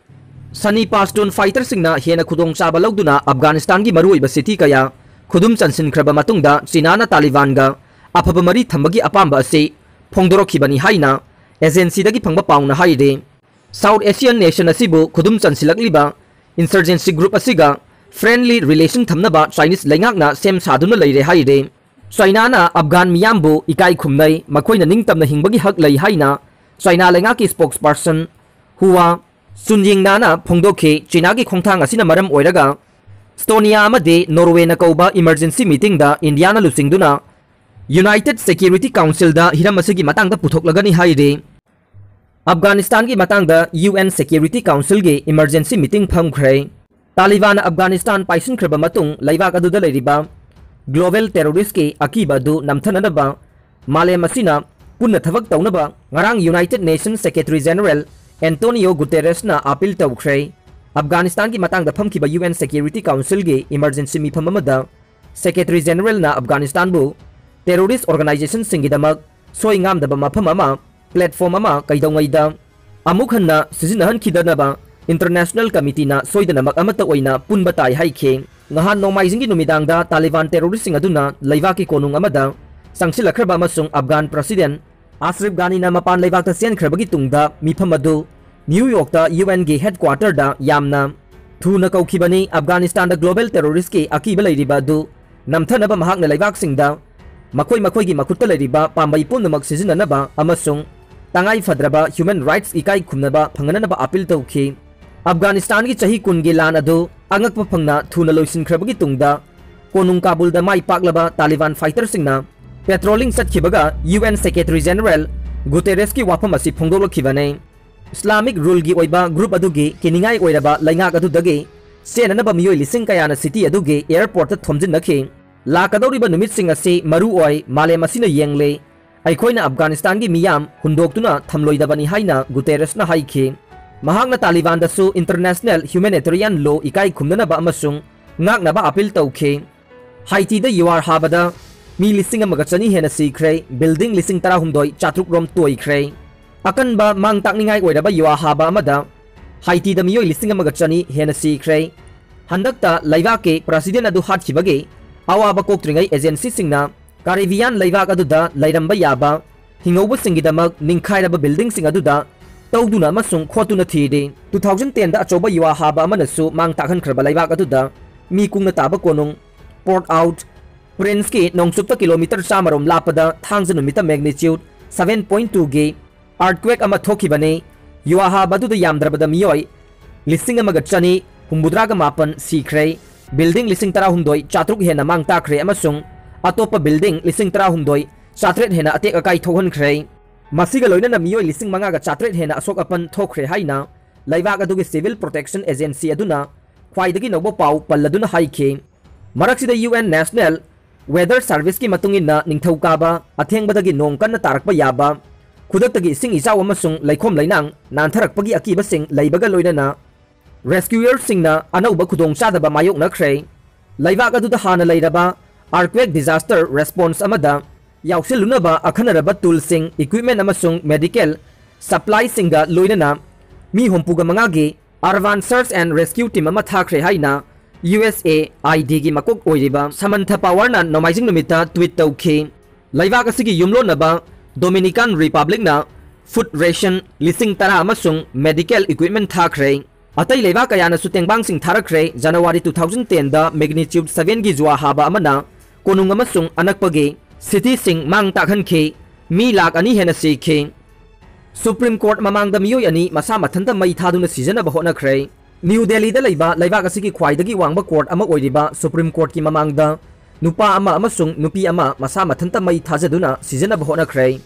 ꯁꯅꯤ ꯄꯥꯁꯇꯨꯟ ꯐꯥꯏꯇꯔꯁꯤꯡꯅ ꯍꯦꯟꯅ ꯈꯨꯗꯣꯡꯆꯥꯕ ꯂꯧꯗꯨꯅ ꯑꯐꯒꯥꯅꯤꯁꯇꯥꯟꯒꯤ ꯃꯔꯨꯑꯣꯏꯕ ꯁꯤꯇꯤ ꯀꯌꯥ ꯈꯨꯗꯨꯝ ꯆꯟꯁꯤꯟꯈ꯭ꯔꯕ ꯃꯇꯨꯡꯗ, ꯆꯤꯅꯥꯅ ꯇꯥꯂꯤꯕꯥꯟꯒ ꯑꯐꯕ ꯃꯔꯤ ꯊꯝꯕꯒꯤ ꯑꯄꯥꯝꯕ ꯑꯁꯤ ꯐꯣꯡꯗꯣꯔꯛꯈꯤꯕꯅꯤ ꯍꯥꯏꯅ ꯑꯦꯖꯦꯟꯁꯤꯗꯒꯤ ꯐꯪꯕ ꯄꯥꯎꯅ ꯍꯥꯏꯔꯤ꯫ South Asian nation ꯑꯁꯤꯕꯨ ꯈꯨꯗꯨꯝ ꯆꯟꯁꯤꯜꯂꯛꯂꯤꯕ insurgency group ꯑꯁꯤꯒ friendly relation ꯊꯝꯅꯕ Chinese ꯂꯩꯉꯥꯛꯅ ꯁꯦꯝ ꯁꯥꯗꯨꯅ ꯂꯩꯔꯦ ꯍꯥꯏꯔꯤ꯫ ꯆꯥꯏꯅꯥꯅ ꯑꯐꯒꯥꯟ ꯃꯤꯌꯥꯝꯕꯨ ꯏꯀꯥꯏ ꯈꯨꯝꯅꯩ, ꯃꯈꯣꯏꯅ ꯅꯤꯡꯇꯝꯅ ꯍꯤꯡꯕꯒꯤ ꯍꯛ ꯂꯩ ꯍꯥꯏꯅ ꯆꯥꯏꯅꯥ ꯂꯩꯉꯥꯛꯀꯤ spokesperson Hua Chunyingnaꯅ ꯐꯣꯡꯗꯣꯛꯈꯤ꯫ ꯆꯥꯏꯅꯥꯒꯤ ꯈꯣꯡꯊꯥꯡ ꯑꯁꯤꯅ ꯃꯔꯝ ꯑꯣꯏꯔꯒ Estonia ꯑꯃꯗꯤ Norwayꯅ ꯀꯧꯕ emergency meetingꯗ ꯏꯟꯗꯤꯌꯥꯅ ꯂꯨꯆꯤꯡꯗꯨꯅ United Security Councilꯗ ꯍꯤꯔꯝ ꯑꯁꯤꯒꯤ ꯃꯇꯥꯡꯗ ꯄꯨꯊꯣꯛꯂꯒꯅꯤ ꯍꯥꯏꯔꯤ꯫ ꯑꯐꯒꯥꯅꯤꯁꯇꯥꯟꯒꯤ ꯃꯇꯥꯡꯗ UN Security Councilꯒꯤ emergency meeting ꯐꯝꯈ꯭ꯔꯦ꯫ ꯇꯥꯂꯤꯕꯥꯟꯅ Afghanistan ꯄꯥꯏꯁꯤꯟꯈ꯭ꯔꯕ ꯃꯇꯨꯡ ꯂꯩꯕꯥꯛ ꯑꯗꯨꯗ ꯂꯩꯔꯤꯕ global terroristꯀꯤ ꯑꯀꯤꯕ ꯑꯗꯨ ꯅꯝꯊꯅꯅꯕ ꯃꯥꯂꯦꯝ ꯑꯁꯤꯅ ꯄꯨꯟꯅ ꯊꯕꯛ ꯇꯧꯅꯕ ꯉꯔꯥꯡ United Nations Secretary General Antonio Guterresꯅ appeal ꯇꯧꯈ꯭ꯔꯦ꯫ ꯑꯐꯒꯥꯅꯤꯁꯇꯥꯟꯒꯤ ꯃꯇꯥꯡꯗ ꯐꯝꯈꯤꯕ UN Security Councilꯒꯤ emergency ꯃꯤꯐꯝ ꯑꯃꯗ Secretary Generalꯅ ꯑꯐꯒꯥꯅꯤꯁꯇꯥꯟꯕꯨ terrorist organizationꯁꯤꯡꯒꯤꯗꯃꯛ ꯁꯣꯏ ꯉꯥꯝꯗꯕ ꯃꯐꯝ ꯑꯃ, platform ꯑꯃ ꯀꯩꯗꯧꯉꯩꯗ ꯑꯃꯨꯛ ꯍꯟꯅ ꯁꯤꯖꯤꯟꯅꯍꯟꯈꯤꯗꯅꯕ international committeeꯅ ꯁꯣꯏꯗꯅꯃꯛ ꯑꯃꯠꯇ ꯑꯣꯏꯅ ꯄꯨꯟꯕ ꯇꯥꯏ ꯍꯥꯏꯈꯤ꯫ ꯉꯍꯥꯟ ꯅꯣꯡꯃꯥꯏꯖꯤꯡꯒꯤ ꯅꯨꯃꯤꯗꯥꯡꯗ ꯇꯥꯂꯤꯕꯥꯟ terroristꯁꯤꯡ ꯑꯗꯨꯅ ꯂꯩꯕꯥꯛꯀꯤ ꯀꯣꯅꯨꯡ ꯑꯃꯗ ꯆꯪꯁꯤꯜꯂꯛꯈ꯭ꯔꯕ ꯑꯃꯁꯨꯡ ꯑꯐꯒꯥꯟ president ꯑꯁꯔꯐ ꯘꯥꯅꯤꯅ ꯃꯄꯥꯟ ꯂꯩꯕꯥꯛꯇ ꯆꯦꯟꯈ꯭ꯔꯕꯒꯤ ꯇꯨꯡꯗ ꯃꯤꯐꯝ ꯑꯗꯨ New Yorkꯇ UNꯒꯤ headquarterꯗ ꯌꯥꯝꯅ ꯊꯨꯅ ꯀꯧꯈꯤꯕꯅꯤ꯫ ꯑꯐꯒꯥꯅꯤꯁꯇꯥꯟꯗ global terroristꯀꯤ ꯑꯀꯤꯕ ꯂꯩꯔꯤꯕ ꯑꯗꯨ ꯅꯝꯊꯅꯕ ꯃꯍꯥꯛꯅ ꯂꯩꯕꯥꯛꯁꯤꯡꯗ ꯃꯈꯣꯏ ꯃꯈꯣꯏꯒꯤ ꯃꯈꯨꯠꯇ ꯂꯩꯔꯤꯕ ꯄꯥꯝꯕꯩ ꯄꯨꯝꯅꯃꯛ ꯁꯤꯖꯤꯟꯅꯅꯕ ꯑꯃꯁꯨꯡ ꯇꯉꯥꯏ ꯐꯗ꯭ꯔꯕ human rights ꯏꯀꯥꯏ ꯈꯨꯝꯅꯕ ꯐꯪꯍꯟꯅꯕ appeal ꯇꯧꯈꯤ꯫ ꯑꯐꯒꯥꯅꯤꯁꯇꯥꯟꯒꯤ ꯆꯍꯤ ꯀꯨꯟꯒꯤ ꯂꯥꯟ ꯑꯗꯨ ꯑꯉꯛꯄ ꯐꯪꯅ ꯊꯨꯅ ꯂꯣꯏꯁꯤꯟꯈ꯭ꯔꯕꯒꯤ ꯇꯨꯡꯗ ꯀꯣꯅꯨꯡ ꯀꯥꯕꯨꯜꯗ ꯃꯥꯏ ꯄꯥꯛꯂꯕ ꯇꯥꯂꯤꯕꯥꯟ fighterꯁꯤꯡꯅ patrolling ꯆꯠꯈꯤꯕꯒ UN Secretary General Guterresꯀꯤ ꯋꯥꯐꯝ ꯑꯁꯤ ꯐꯣꯡꯗꯣꯛꯂꯛꯈꯤꯕꯅꯤ꯫ Islamic ruleꯒꯤ ꯑꯣꯏꯕ group ꯑꯗꯨꯒꯤ ꯀꯤꯅꯤꯡꯉꯥꯏ ꯑꯣꯏꯔꯕ ꯂꯩꯉꯥꯛ ꯑꯗꯨꯗꯒꯤ ꯆꯦꯟꯅꯅꯕ ꯃꯤꯑꯣꯏ ꯂꯤꯁꯤꯡ ꯀꯌꯥꯅ city ꯑꯗꯨꯒꯤ airportꯇ ꯊꯣꯝꯖꯤꯟꯅꯈꯤ꯫ ꯂꯥꯛꯀꯗꯧꯔꯤꯕ ꯅꯨꯃꯤꯠꯁꯤꯡ ꯑꯁꯤ ꯃꯔꯨ ꯑꯣꯏ, ꯃꯥꯂꯦꯝ ꯑꯁꯤꯅ ꯌꯦꯡꯂꯤ꯫ ꯑꯩꯈꯣꯏꯅ ꯑꯐꯒꯥꯅꯤꯁꯇꯥꯟꯒꯤ ꯃꯤꯌꯥꯝ ꯍꯨꯟꯗꯣꯛꯇꯨꯅ ꯊꯝꯂꯣꯏꯗꯕꯅꯤ ꯍꯥꯏꯅ ꯒꯨꯇꯦꯔꯦꯁꯅ ꯍꯥꯏꯈꯤ꯫ ꯃꯍꯥꯛꯅ ꯇꯥꯂꯤꯕꯥꯟꯗꯁꯨ international humanitarian law ꯏꯀꯥꯏ ꯈꯨꯝꯅꯅꯕ ꯑꯃꯁꯨꯡ ꯉꯥꯛꯅꯕ appeal ꯇꯧꯈꯤ꯫ ꯍꯥꯏꯇꯤꯗ ꯌꯨꯋꯥꯔ ꯍꯥꯕꯗ ꯃꯤ ꯂꯤꯁꯤꯡ ꯑꯃꯒ ꯆꯅꯤ ꯍꯦꯟꯅ ꯁꯤꯈ꯭ꯔꯦ, building ꯂꯤꯁꯤꯡ ꯇꯔꯥꯍꯨꯝꯗꯣꯏ ꯆꯥꯇ꯭ꯔꯨꯛ ꯔꯣꯝ ꯇꯣꯏꯈ꯭ꯔꯦ꯫ ꯑꯀꯟꯕ ꯃꯥꯡ ꯇꯥꯛꯅꯤꯡꯉꯥꯏ ꯑꯣꯏꯔꯕ ꯌꯨꯋꯥ ꯍꯥꯕ ꯑꯃꯗ ꯍꯥꯏꯇꯤꯗ ꯃꯤꯑꯣꯏ ꯂꯤꯁꯤꯡ ꯑꯃꯒ ꯆꯅꯤ ꯍꯦꯟꯅ ꯁꯤꯈ꯭ꯔꯦ꯫ ꯍꯟꯗꯛꯇ ꯂꯩꯕꯥꯛꯀꯤ president ꯑꯗꯨ ꯍꯥꯠꯈꯤꯕꯒꯤ ꯑꯋꯥꯕ ꯀꯣꯛꯇ꯭ꯔꯤꯉꯩ agencyꯁꯤꯡꯅ Caribbean ꯂꯩꯕꯥꯛ ꯑꯗꯨꯗ ꯂꯩꯔꯝꯕ ꯌꯥꯕ ꯍꯤꯡꯍꯧꯕꯁꯤꯡꯒꯤꯗꯃꯛ ꯅꯤꯡꯈꯥꯏꯔꯕ buildingꯁꯤꯡ ꯑꯗꯨꯗ ꯇꯧꯗꯨꯅ ꯑꯃꯁꯨꯡ ꯈꯣꯠꯇꯨꯅ ꯊꯤꯔꯤ꯫ Two thousand tenꯗ ꯑꯆꯧꯕ ꯌꯨꯍꯥ ꯍꯥꯕ ꯑꯃꯅꯁꯨ ꯃꯥꯡ ꯇꯥꯛꯍꯟꯈ꯭ꯔꯕ ꯂꯩꯕꯥꯛ ꯑꯗꯨꯗ ꯃꯤ ꯀꯨꯡꯅ ꯇꯥꯕ ꯀꯣꯅꯨꯡ ꯄꯣꯔꯠ ꯑꯥꯎꯠ ꯄ꯭ꯔꯤꯟꯁꯀꯤ ꯅꯣꯡꯆꯨꯞꯇ ꯀꯤꯂꯣꯃꯤꯇꯔ ꯆꯥꯝꯃ ꯔꯣꯝ ꯂꯥꯞꯄꯗ ꯊꯥꯡꯖ ꯅꯨꯃꯤꯠꯇ magnitude seven point twoꯒꯤ earthquake ꯑꯃ ꯊꯣꯛꯈꯤꯕꯅꯤ꯫ ꯌꯨꯍꯥ ꯍꯥꯕ ꯑꯗꯨꯗ ꯌꯥꯝꯗ꯭ꯔꯕꯗ ꯃꯤꯑꯣꯏ ꯂꯤꯁꯤꯡ ꯑꯃꯒ ꯆꯅꯤ ꯍꯨꯝꯐꯨꯇꯔꯥꯒ ꯃꯥꯄꯟ ꯁꯤꯈ꯭ꯔꯦ꯫ Building ꯂꯤꯁꯤꯡ ꯇꯔꯥꯍꯨꯝꯗꯣꯏ ꯆꯥꯇ꯭ꯔꯨꯛ ꯍꯦꯟꯅ ꯃꯥꯡ ꯇꯥꯛꯈ꯭ꯔꯦ ꯑꯃꯁꯨꯡ ꯑꯇꯣꯞꯄ building ꯂꯤꯁꯤꯡ ꯇꯔꯥꯍꯨꯝꯗꯣꯏ ꯆꯥꯇ꯭ꯔꯦꯠ ꯍꯦꯟꯅ ꯑꯇꯦꯛ ꯑꯀꯥꯏ ꯊꯣꯛꯍꯟꯈ꯭ꯔꯦ꯫ ꯃꯁꯤꯒ ꯂꯣꯏꯅꯅ ꯃꯤꯑꯣꯏ ꯂꯤꯁꯤꯡ ꯃꯉꯥꯒ ꯆꯥꯇ꯭ꯔꯦꯠ ꯍꯦꯟꯅ ꯑꯁꯣꯛ ꯑꯄꯟ ꯊꯣꯛꯈ꯭ꯔꯦ ꯍꯥꯏꯅ ꯂꯩꯕꯥꯛ ꯑꯗꯨꯒꯤ civil protection agency ꯑꯗꯨꯅ ꯈ꯭ꯋꯥꯏꯗꯒꯤ ꯅꯧꯕ ꯄꯥꯎ ꯄꯜꯂꯗꯨꯅ ꯍꯥꯏꯈꯤ꯫ ꯃꯔꯛꯁꯤꯗ U N National Weather Serviceꯀꯤ ꯃꯇꯨꯡ ꯏꯟꯅ ꯅꯤꯡꯊꯧꯀꯥꯕ ꯑꯊꯦꯡꯕꯗꯒꯤ ꯅꯣꯡ ꯀꯟꯅ ꯇꯥꯔꯛꯄ ꯌꯥꯕ, ꯈꯨꯗꯛꯇꯒꯤ ꯏꯁꯤꯡ ꯏꯆꯥꯎ ꯑꯃꯁꯨꯡ ꯂꯩꯈꯣꯝ ꯂꯩꯅꯥꯡ ꯅꯥꯟꯊꯔꯛꯄꯒꯤ ꯑꯀꯤꯕꯁꯤꯡ ꯂꯩꯕꯒ ꯂꯣꯏꯅꯅ rescuerꯁꯤꯡꯅ ꯑꯅꯧꯕ ꯈꯨꯗꯣꯡꯆꯥꯗꯕ ꯃꯥꯌꯣꯛꯅꯈ꯭ꯔꯦ꯫ ꯂꯩꯕꯥꯛ ꯑꯗꯨꯗ ꯍꯥꯟꯅ ꯂꯩꯔꯕ earthquake disaster response ꯑꯃꯗ ꯌꯥꯎꯁꯤꯜꯂꯨꯅꯕ ꯑꯈꯟꯅꯔꯕ toolꯁꯤꯡ, equipment ꯑꯃꯁꯨꯡ medical supplyꯁꯤꯡꯒ ꯂꯣꯏꯅꯅ ꯃꯤ ꯍꯨꯝꯐꯨꯒ ꯃꯉꯥꯒꯤ urban search and rescue team ꯑꯃ ꯊꯥꯈ꯭ꯔꯦ ꯍꯥꯏꯅ USAIDꯒꯤ ꯃꯀꯣꯛ ꯑꯣꯏꯔꯤꯕ ꯁꯃꯟꯊ ꯄꯥꯋꯔꯅ ꯅꯣꯡꯃꯥꯏꯖꯤꯡ ꯅꯨꯃꯤꯠꯇ tweet ꯇꯧꯈꯤ꯫ ꯂꯩꯕꯥꯛ ꯑꯁꯤꯒꯤ ꯌꯨꯝꯂꯣꯟꯅꯕ Dominican Republicꯅ food ration ꯂꯤꯁꯤꯡ ꯇꯔꯥ ꯑꯃꯁꯨꯡ medical equipment ꯊꯥꯈ꯭ꯔꯦ꯫ ꯑꯇꯩ ꯂꯩꯕꯥꯛ ꯀꯌꯥꯅꯁꯨ ꯇꯦꯡꯕꯥꯡꯁꯤꯡ ꯊꯥꯔꯛꯈ꯭ꯔꯦ꯫ January two thousand tenꯗ magnitude sevenꯒꯤ ꯖꯨꯋꯥ ꯍꯥꯕ ꯑꯃꯅ ꯀꯣꯅꯨꯡ ꯑꯃꯁꯨꯡ ꯑꯅꯛꯄꯒꯤ cityꯁꯤꯡ ꯃꯥꯡ ꯇꯥꯛꯍꯟꯈꯤ꯫ ꯃꯤ ꯂꯥꯈ ꯑꯅꯤ ꯍꯦꯟꯅ ꯁꯤꯈꯤ꯫ Supreme Court ꯃꯃꯥꯡꯗ ꯃꯤꯑꯣꯏ ꯑꯅꯤ ꯃꯁꯥ ꯃꯊꯟꯇ ꯃꯩ ꯊꯥꯗꯨꯅ ꯁꯤꯖꯅꯕ ꯍꯣꯠꯅꯈ꯭ꯔꯦ꯫ New Delhiꯗ ꯂꯩꯕ ꯂꯩꯕꯥꯛ ꯑꯁꯤꯒꯤ ꯈ꯭ꯋꯥꯏꯗꯒꯤ ꯋꯥꯡꯕ court ꯑꯃ ꯑꯣꯏꯔꯤꯕ Supreme Courtꯀꯤ ꯃꯃꯥꯡꯗ ꯅꯨꯄꯥ ꯑꯃ ꯑꯃꯁꯨꯡ ꯅꯨꯄꯤ ꯑꯃ ꯃꯁꯥ ꯃꯊꯟꯇ ꯃꯩ ꯊꯥꯖꯗꯨꯅ ꯁꯤꯖꯅꯕ ꯍꯣꯠꯅꯈ꯭ꯔꯦ꯫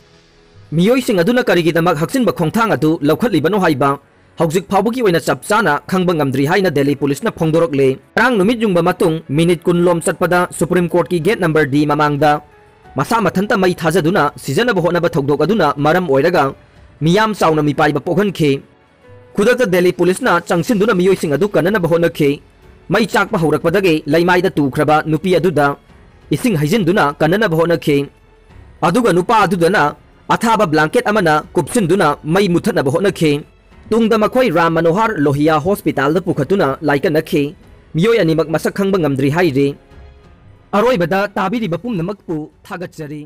ꯃꯤꯑꯣꯏꯁꯤꯡ ꯑꯗꯨꯅ ꯀꯔꯤꯒꯤꯗꯃꯛ ꯍꯛꯆꯤꯟꯕ ꯈꯣꯡꯊꯥꯡ ꯑꯗꯨ ꯂꯧꯈꯠꯂꯤꯕꯅꯣ ꯍꯥꯏꯕ ꯍꯧꯖꯤꯛ ꯐꯥꯎꯕꯒꯤ ꯑꯣꯏꯅ ꯆꯞ ꯆꯥꯅ ꯈꯪꯕ ꯉꯝꯗ꯭ꯔꯤ ꯍꯥꯏꯅ Delhi Policeꯅ ꯐꯣꯡꯗꯣꯔꯛꯂꯤ꯫ ꯉꯔꯥꯡ ꯅꯨꯃꯤꯠ ꯌꯨꯡꯕ ꯃꯇꯨꯡ minute ꯀꯨꯟ ꯂꯣꯝ ꯆꯠꯄꯗ Supreme Courtꯀꯤ gate number D ꯃꯃꯥꯡꯗ ꯃꯁꯥ ꯃꯊꯟꯇ ꯃꯩ ꯊꯥꯖꯗꯨꯅ ꯁꯤꯖꯅꯕ ꯍꯣꯠꯅꯕ ꯊꯧꯗꯣꯛ ꯑꯗꯨꯅ ꯃꯔꯝ ꯑꯣꯏꯔꯒ ꯃꯤꯌꯥꯝ ꯆꯥꯎꯅ ꯃꯤꯄꯥꯏꯕ ꯄꯣꯛꯍꯟꯈꯤ꯫ ꯈꯨꯗꯛꯇ Delhi Policeꯅ ꯆꯪꯁꯤꯟꯗꯨꯅ ꯃꯤꯑꯣꯏꯁꯤꯡ ꯑꯗꯨ ꯀꯟꯅꯅꯕ ꯍꯣꯠꯅꯈꯤ꯫ ꯃꯩ ꯆꯥꯛꯄ ꯍꯧꯔꯛꯄꯗꯒꯤ ꯂꯩꯃꯥꯏꯗ ꯇꯨꯈ꯭ꯔꯕ ꯅꯨꯄꯤ ꯑꯗꯨꯗ ꯏꯁꯤꯡ ꯍꯩꯖꯤꯟꯗꯨꯅ ꯀꯟꯅꯅꯕ ꯍꯣꯠꯅꯈꯤ꯫ ꯑꯗꯨꯒ ꯅꯨꯄꯥ ꯑꯗꯨꯗꯅ ꯑꯊꯥꯕ blanket ꯑꯃꯅ ꯀꯨꯞꯁꯤꯟꯗꯨꯅ ꯃꯩ ꯃꯨꯊꯠꯅꯕ ꯍꯣꯠꯅꯈꯤ꯫ ꯇꯨꯡꯗ ꯃꯈꯣꯏ ꯔꯥꯝ ꯃꯅꯣꯍꯥꯔ ꯂꯣꯍꯤꯌꯥ hospitalꯗ ꯄꯨꯈꯠꯇꯨꯅ ꯂꯥꯏꯀꯠꯅꯈꯤ꯫ ꯃꯤꯑꯣꯏ ꯑꯅꯤꯃꯛ ꯃꯁꯛ ꯈꯪꯕ ꯉꯝꯗ꯭ꯔꯤ ꯍꯥꯏꯔꯤ꯫ ꯑꯔꯣꯏꯕꯗ ꯇꯥꯕꯤꯔꯤꯕ ꯄꯨꯝꯅꯃꯛꯄꯨ ꯊꯥꯒꯠꯆꯔꯤ꯫